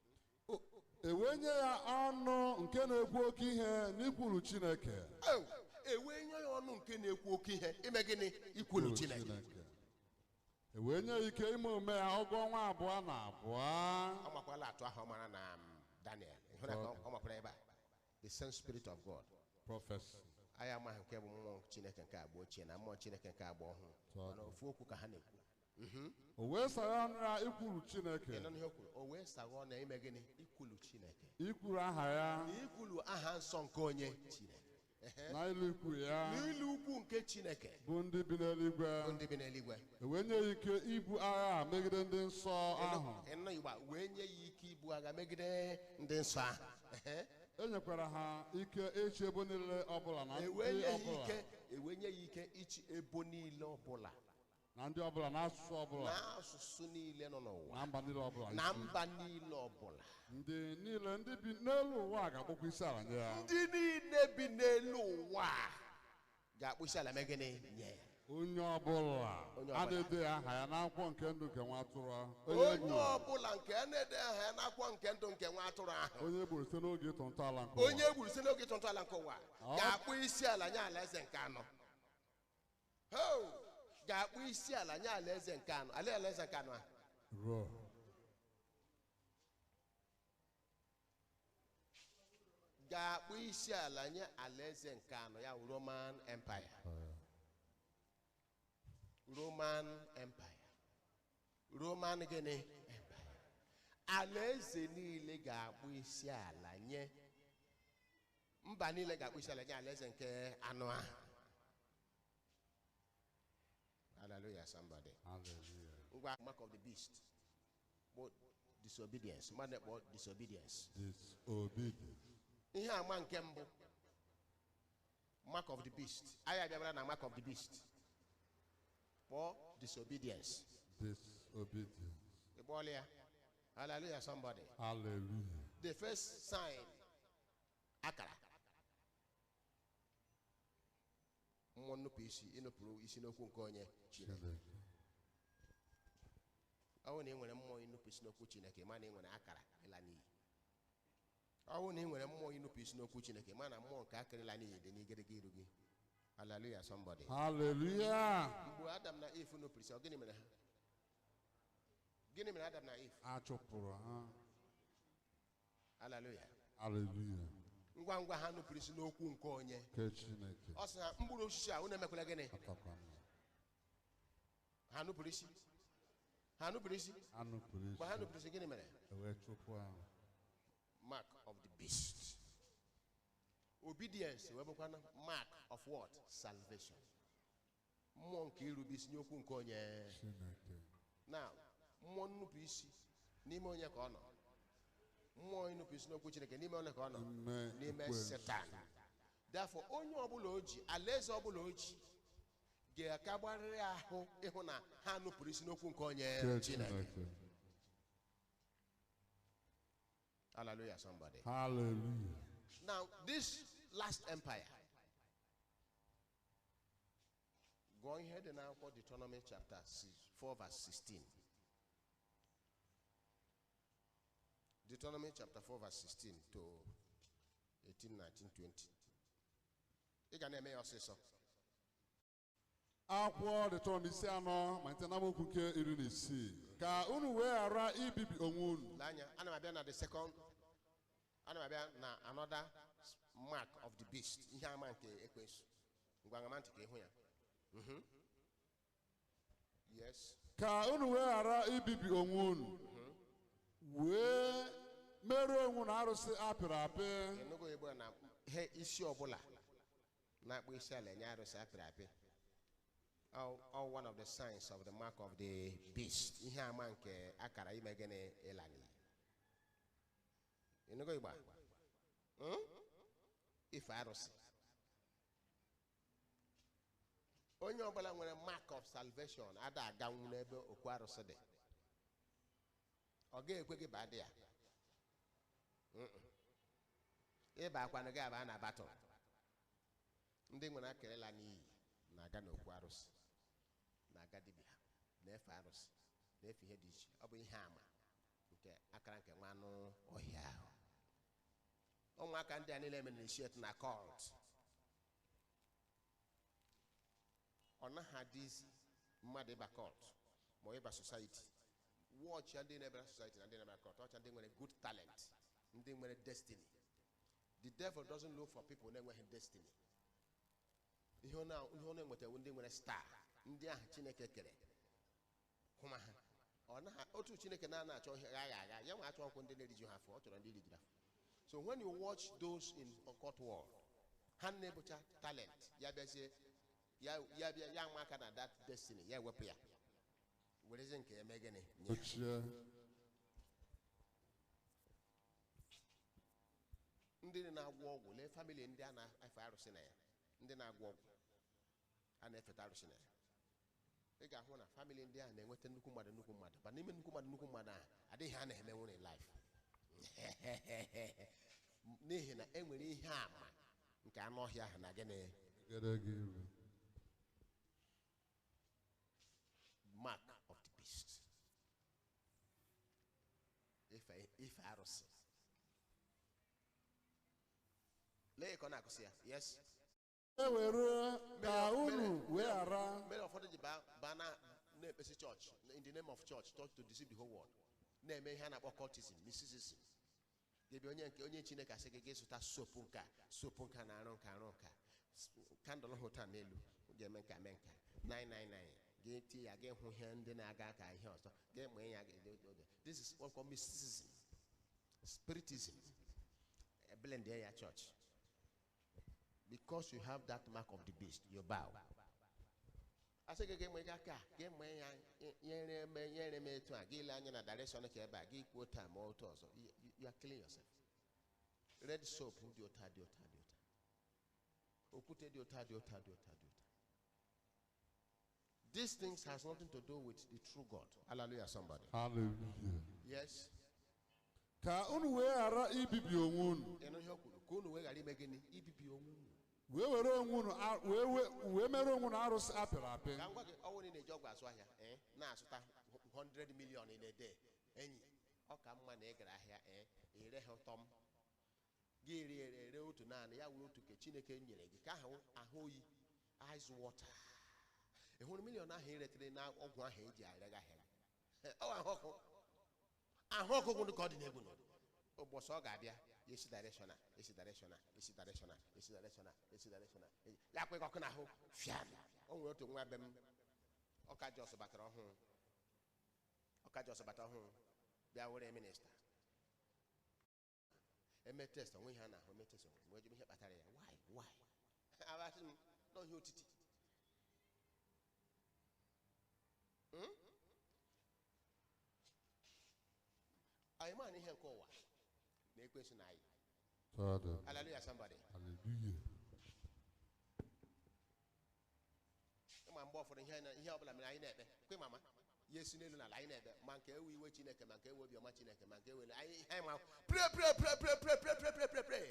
S5: E wee nye ya ọnụ nke na-ekwu oke ihe n'ikwulu Chineke.
S3: Oh, e wee nye ya ọnụ nke na-ekwu oke ihe ime gịnị? Ikwulu Chineke.
S5: E wee nye ya ike ime omume ya ọgụ ọnwa abụọ na abụọ.
S3: Ọ makwala atụ ahụ ọ mara na Daniel. Ị hụrụ ka ọ makwara ebe a, the same spirit of God.
S5: Prophecy.
S3: Anyị amaghị nke bụ mmụọ Chineke nke agba ochie na mmụọ Chineke nke agba ọhụrụ, mana ofu okwu ka ha na-ekwu.
S5: O wee saghe ọnụ ya ikwulu Chineke.
S3: Ị nọ n'ihe o kwuru, o wee saghe ọnụ ya ime gịnị? Ikwulu Chineke.
S5: Ikwuru aha ya.
S3: Na ikwulu aha nsọ nke onye Chineke.
S5: Na ilu ikwu ya.
S3: N'ilu ukwu nke Chineke.
S5: Bụ ndị bi n'eluigwe.
S3: Bụ ndị bi n'eluigwe.
S5: E wee nye ya ike ibu agha megide ndị nsọ ahụ.
S3: Ịnụ Igbo a, wee nye ya ike ibu agha megide ndị nsọ ahụ.
S5: E nyekwara ha ike ịchị ebo niile ọbụla na
S3: E wee
S5: ndị
S3: nye ya
S5: ọbụla.
S3: ike, e wee nye ya ike ịchị ebo niile ọbụla.
S5: Na ndị ọbụla na asụsụ ọbụla.
S3: Na asụsụ niile nọ n'ụwa.
S5: Na mba niile ọbụla.
S3: Na mba niile ọbụla.
S5: Ndị niile ndị bi n'elu ụwa ga-akpọkwa isi ala nye ya.
S3: Ndị niile bi n'elu ụwa ga-akpụ isi ala mee gịnị? Nye ya.
S5: Onye ọbụla
S3: Onye
S5: a
S3: ọbụla.
S5: na-ede aha ya n'akwụkwọ nke ndụ nke nwa atụrụ ahụ.
S3: Onye ọbụla nke a na-ede aha ya n'akwụkwọ nke ndụ nke nwa atụrụ ahụ.
S5: Onye gburu site n'oge ịtọ ntọala nke ụwa.
S3: Onye gburu site n'oge ịtọ ntọala nke ụwa ga-akpụ isi ala nye alaeze nke anọ. Ho! Ga-akpụ isi ala nye alaeze nke anọ. Ala alaeze nke anọ ahụ.
S5: Ruo.
S3: Ga-akpụ isi ala nye alaeze nke anọ ya wụ Roman Empire. Roman Empire. Roman gịnị? Empire. Alaeze niile ga-akpụ isi ala nye, mba niile ga-akpụ isi ala nye alaeze nke anọ ahụ. Hallelujah, somebody.
S5: Hallelujah.
S3: Ngwa, mark of the beast bụ disobedience. Mmadụ na-ekpọ disobedience.
S5: Disobedience.
S3: Ihe ama nke mbụ, mark of the beast. Anyị abịabara na mark of the beast, kpọọ disobedience.
S5: Disobedience.
S3: Ị kpọọla ya? Hallelujah, somebody.
S5: Hallelujah.
S3: The first sign, akara mmụọ nnupụ isi, ịnụpụrụ isi n'okwu nke onye Chineke.
S5: Chineke.
S3: Ọ bụrụ na ị nwere mmụọ ịnụpụ isi n'okwu Chineke, ma na ị nwere akara ịla n'iyi. Ọ bụrụ na ị nwere mmụọ ịnụpụ isi n'okwu Chineke, ma na mmụọ nke akara ịla n'iyi dị n'igirigi iru gị. Hallelujah, somebody.
S5: Hallelujah.
S3: Mgbe Adam na Eve nupụrụ isi, ọ gịnị mere ha? Gịnị mere Adam na Eve?
S5: A chụpụrụ ha.
S3: Hallelujah.
S5: Hallelujah.
S3: Ngwa ngwa ha nupụrụ isi n'okwu nke onye
S5: Nke Chineke.
S3: ọ sị ha mkpụrụ osisi a unu emekwala gịnị?
S5: Atakwana.
S3: Ha nupụrụ isi. Ha nupụrụ isi.
S5: Ha nupụrụ
S3: Mgbe ha
S5: isi.
S3: nupụrụ isi, gịnị mere?
S5: E wee chụpụ ha.
S3: Mark of the beast. Obedience wee bụkwana mark of what? Salvation. Mmụọ nke irube isi n'okwu nke onye
S5: Chineke.
S3: Now, mmụọ nnupụ isi n'ime onye ka ọ nọ? Mmụọ nnupụ isi n'okwu Chineke n'ime onye ka ọ nọ?
S5: N'ime
S3: N'ime
S5: ekwensu.
S3: Setan. Therefore, onye ọbụla o ji alaeze ọbụla o ji ga-akagbarịrị ahụ ịhụ na ha nupụrụ isi n'okwu nke onye
S5: Nke
S3: Chineke.
S5: Chineke.
S3: Hallelujah, somebody.
S5: Hallelujah.
S3: Now, this last empire, go ahead and now for Deuteronomy chapter 4, verse 16. Deuteronomy chapter 4, verse 16 to 18, 19, 20. Ị ga na-eme ya ọsịsọ.
S5: Akwụkwọ Deuteronomy isi anọ malite n'amaokwu nke 16, ka unu wee ghara ibibi onwe unu.
S3: Lee anya, ana m abịa na the second, ana m abịa na another mark of the beast, ihe ama nke ekwensu. Ngwa, ṅama ntị ka ịhụ ya. Yes.
S5: Ka unu wee ghara ibibi onwe unu wee merụọ onwe unu arụsị apịrị apị.
S3: Ịnụgo Igbo na ihe isi ọbụla na-akpụ isi ala enye arụsị apịrị apị. All one of the signs of the mark of the beast. Ihe ama nke akara ime gịnị? Ịla n'iyi. Ịnụgo Igbo a? Ife arụsị. Onye ọbụla nwere mark of salvation ada aganwu n'ebe okwu arụsị dị. Ọ ga-ekwe gị baa dị ya. Ịba akwanụ gị abaa na battle. Ndị nwere akara ịla n'iyi na-aga n'okwu arụsị, na-aga dibịa, na-efe arụsị, na-efe ihe dị iche. Ọ bụ ihe àmà nke akara nke nwa anụ ọhịa ahụ. Ụmụaka ndị a niile mere initiate na cult. Ọ naghị adịzi mmadụ ịba cult ma ọ ịba society. Watch ndị na-ebara society na ndị na-ebara cult. Ọcha ndị nwere good talent, ndị nwere destiny. The devil doesn't look for people na-enweghị destiny. Ihe ọ na-enweta ndị nwere star, ndị ahụ Chineke kere hụma ha. Ọ naghị otu Chineke na-ana achọ ihe agha agha ya nwa achọ ọkwụ ndị na-eriju ha afọ, ọ chọrọ ndị rijuru afọ. So when you watch those in occult world, ha na-ebucha talent, ya bịazie ya bịa ya nwa aka na that destiny, ya ewepụ ya werezie nke ya mee gịnị nye ha.
S5: Ochie.
S3: Ndị na-agwọ ọgwụ, lee family ndị a na-efe arụsị na ya, ndị na-agwọ ọgwụ a na-efeta arụsị na ya. Ị ga-ahụ na family ndị ahụ na-enweta nnukwu mmadụ nnukwu mmadụ, ma n'ime nnukwu mmadụ nnukwu mmadụ ahụ adịghị ha na-eme nwere life. N'ihi na e nwere ihe àmà nke anụ ọhịa ahụ na gịnị?
S5: Gere gị iru.
S3: Mark of the beast. Ife arụsị. Lee ka ọ na-akụsị ya. Yes.
S5: E were ka unu wee ghara.
S3: Mere ụfọdụ ji baa na na-ekpesi church in the name of church, church to deceive the whole world. Na-eme ihe a na-akpọ cultism, mysticism. Gị onye nke onye Chineke asị gị gị zụta sopu nka, sopu nka na arụ nka arụ nka. Kandụl hụ taa n'elu ga-eme nka mee nka. 999 gị tie ya gị hụ ihe ndị na-aga ka ihe ọzọ gị mụọ ya gị. This is what called mysticism, spiritism. Blend ya church. Because you have that mark of the beast, you bow. Asị gị gị aka gị mụọ ya nyere m etu a gị ile anya na direction ka ebe a gị kwuo taa ma otu ọzọ. You are killing yourself. Red soap dị ụta dị ụta dị ụta. Okwute dị ụta dị ụta dị ụta dị ụta. These things has nothing to do with the true God. Hallelujah, somebody.
S5: Hallelujah.
S3: Yes.
S5: Ka unu wee ghara ibibi onwe unu.
S3: Ịnụ ihe o kwuru, ka unu wee ghara ime gịnị? Ibibi onwe unu.
S5: Wee were onwe unu wee mere onwe unu arụsị apịrị apị.
S3: Ka m gwa gị, ọ bụrụ na ị na-eji ọgwụ azụ ahịa, na-azụta 100 million in a day, enyi, ọ ka mma na ị gara ahịa, ere ha ụtọ m. Gị ere ere otu naanị, ya wuru otu nke Chineke nyere gị, ka ahụ ahụ oyi, ice water. Ị hụrụ milion ahụ ị retere na ọgwụ ahụ eji arega ahịa gị? Ọ ahụ ọkụ. Ahụ ọkụ gwụrụ ka ọ dị n'egwu nọ. Ụbọchị ọ ga-abịa, ya esi direction a, esi direction a, esi direction a, esi direction a, esi direction a. Ya kwe ọkụ n'ahụ, fiam. O nwere otu nwa be m, ọka Jos batara ọhụrụ. Ọka Jos batara ọhụrụ, bịa were minista. Eme test onwe ihe a na-ahụ, eme test onwe, mgbe ihe kpatara ya. Why? Why? Abasị m n'ọhịa otiti. Anyị ma na ihe nke ụwa na-ekwesị na anyị. Hallelujah, somebody.
S5: Hallelujah.
S3: Ịma mgbe ụfọdụ ihe ọbụla mere anyị na-ekpe, kwe mama, ya esi n'elu n'ala anyị na-ekpe, ma nke ewe iwe Chineke, ma nke ewe obiọma Chineke, ma nke ewe anyị anyị ma pray pray pray pray pray pray pray pray pray pray.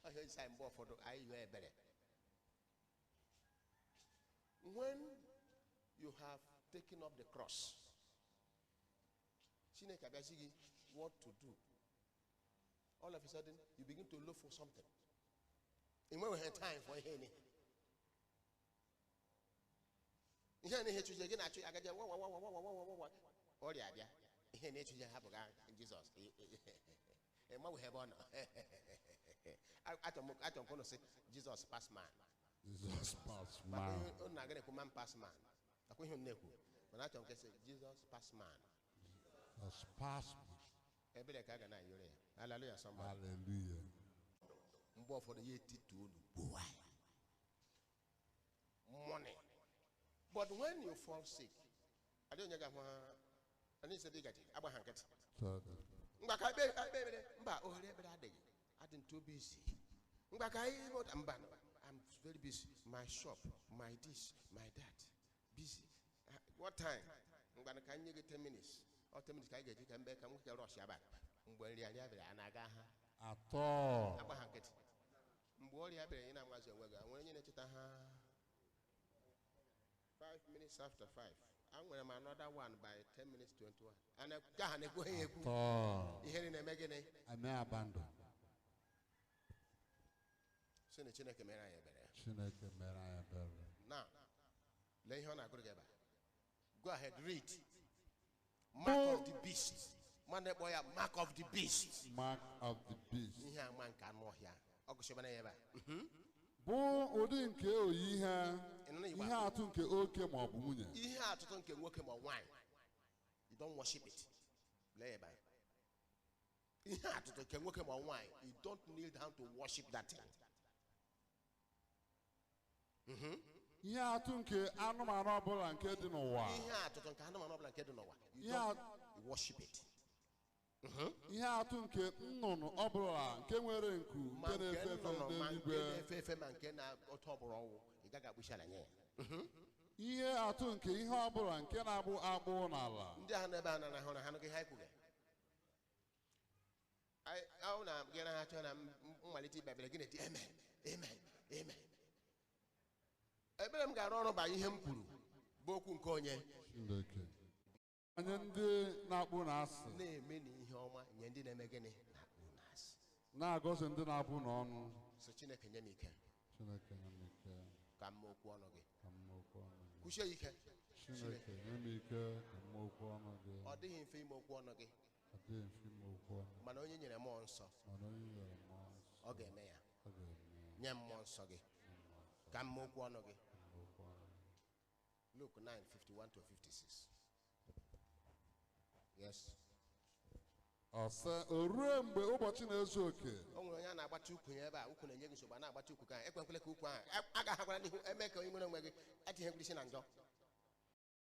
S3: Ọhịa isi anyị mgbe ụfọdụ anyị yọọ ebere. When you have taken up the cross, Chineke abịazi gị what to do. All of a sudden, you begin to look for something. And when we have time for ihe ihe na ihe chuje gị na-achụ agaje wa wa wa wa wa wa wa wa ọrịa abịa ihe na-echuje hapụ ga Jizọs ịmanwe ebe ọ nọ. Achọ m ka unu sị Jizọs pass man.
S5: Jesus pass man.
S3: Unu na-aga na-ekwu man pass man. Akwa ihe unu na-ekwu, mana achọ m ka sị Jizọs pass man.
S5: Jesus pass man.
S3: Ebere ka a ga na-ayọrọ ya. Hallelujah, somebody.
S5: Hallelujah.
S3: Mgbe ụfọdụ ya etiti unu gbuwa ya. Money. But when you fall sick, adịghị onye ga-ahụ ha, anyị sị dị gaji, agba ha nkịtị. Mgba ka ekpe ekpere, mba, ohere ekpere adịghị. Adị too busy. Mgba ka anyị mba, I'm very busy. My shop, my this, my that. Busy. What time? Mgba ka anyị nye gị 10 minutes. Ọ 10 minutes ka anyị ga-eji ka mbe ka nwoke rush ya back. Mgbe nrịanrịa bịara, a na-aga ha
S5: Atọ.
S3: Agba ha nkịtị. Mgbe ọrịa bịara, ị na-amazi onwe gị. Nwere onye na-echeta ha? 5 minutes after 5. Anwere m another one by 10 minutes 21. A na- nke ahụ na-ekwu ha ekwu.
S5: Atọ.
S3: Ihe na-eme gịnị?
S5: Eme abandon.
S3: Sị na Chineke mere anyị ebere.
S5: Chineke mere anyị ebere.
S3: Now, lee ihe ọ na-agụrụ gị ebe a. Go ahead, read. Mark of the beast. Mmadụ kpọọ ya mark of the beast.
S5: Mark of the beast.
S3: Ihe ama nke anụ ọhịa. Ọ gụsịbana ya ebe a.
S5: Bụ ụdị nke oyi ihe.
S3: Ị nọ n'Igbo
S5: Ihe atụ nke oke ma ọ bụ nwunye.
S3: Ihe atụtụ nke nwoke ma nwaanyị. You don't worship it. Lee ebe a. Ihe atụtụ nke nwoke ma nwaanyị. You don't kneel down to worship that thing.
S5: Ihe atụ nke anụmanụ ọbụla nke dị n'ụwa.
S3: Ihe atụtụ nke anụmanụ ọbụla nke dị n'ụwa. You
S5: Ihe
S3: don't worship it.
S5: Ihe atụ nke nnụnụ ọbụla nke nwere nku
S3: Ma
S5: nke
S3: nke
S5: na-efe efe
S3: nnụnụ, ma nke
S5: n'eluigwe.
S3: na-efe efe, ma nke na-ọtọ ọbụrụ ọnwụ, ị gaghị akpụ isi ala nye ya.
S5: Ihe atụ nke ihe ọbụla nke na-agbụ agbụ n'ala.
S3: Ndị ahụ n'ebe a na-ahụ na ha nụghị ihe anyị kwuga. Ọ na gị na ha chọọ na mmalite ikpe ekpere, gị na-eti amen, amen, amen. Ekpere m ga-arụ ọrụ banye ihe m kwuru bụ okwu nke onye
S5: Chineke. Anyị ndị na-akpụ na asị.
S3: Na-eme na ihe ọma nye ndị na-eme gịnị? Na-akpụ na asị.
S5: Na-agọzi ndị na-abụ n'ọnụ.
S3: So Chineke nye m ike.
S5: Chineke nye m ike.
S3: Ka m mee okwu ọnụ gị.
S5: Ka m mee okwu ọnụ gị.
S3: Kwuchie ya ike.
S5: Chineke nye m ike ka m mee okwu ọnụ gị.
S3: Ọ dịghị mfe ime okwu ọnụ gị.
S5: Ọ dịghị mfe ime okwu ọnụ.
S3: Mana onye nyere mmụọ nsọ,
S5: Mana onye nyere mmụọ nsọ,
S3: ọ ga-eme ya.
S5: Ọ ga-eme ya.
S3: Nye m mmụọ nsọ gị ka m mee okwu ọnụ gị.
S5: Ka m mee okwu ọnụ gị.
S3: Luke 9, 51 to 56. Yes.
S5: Ọ sị, o ruo mgbe ụbọchị na-ezu oke.
S3: O nwere onye a na-agbata ukwu ya ebe a. Ukwu na-enye gị nsogbu. A na-agbata ukwu ka ahụ. Ekwekwele ka ukwu ahụ agaghakwara n'ihu eme ka onye nwere onwe gị etinyekwala isi na njọ.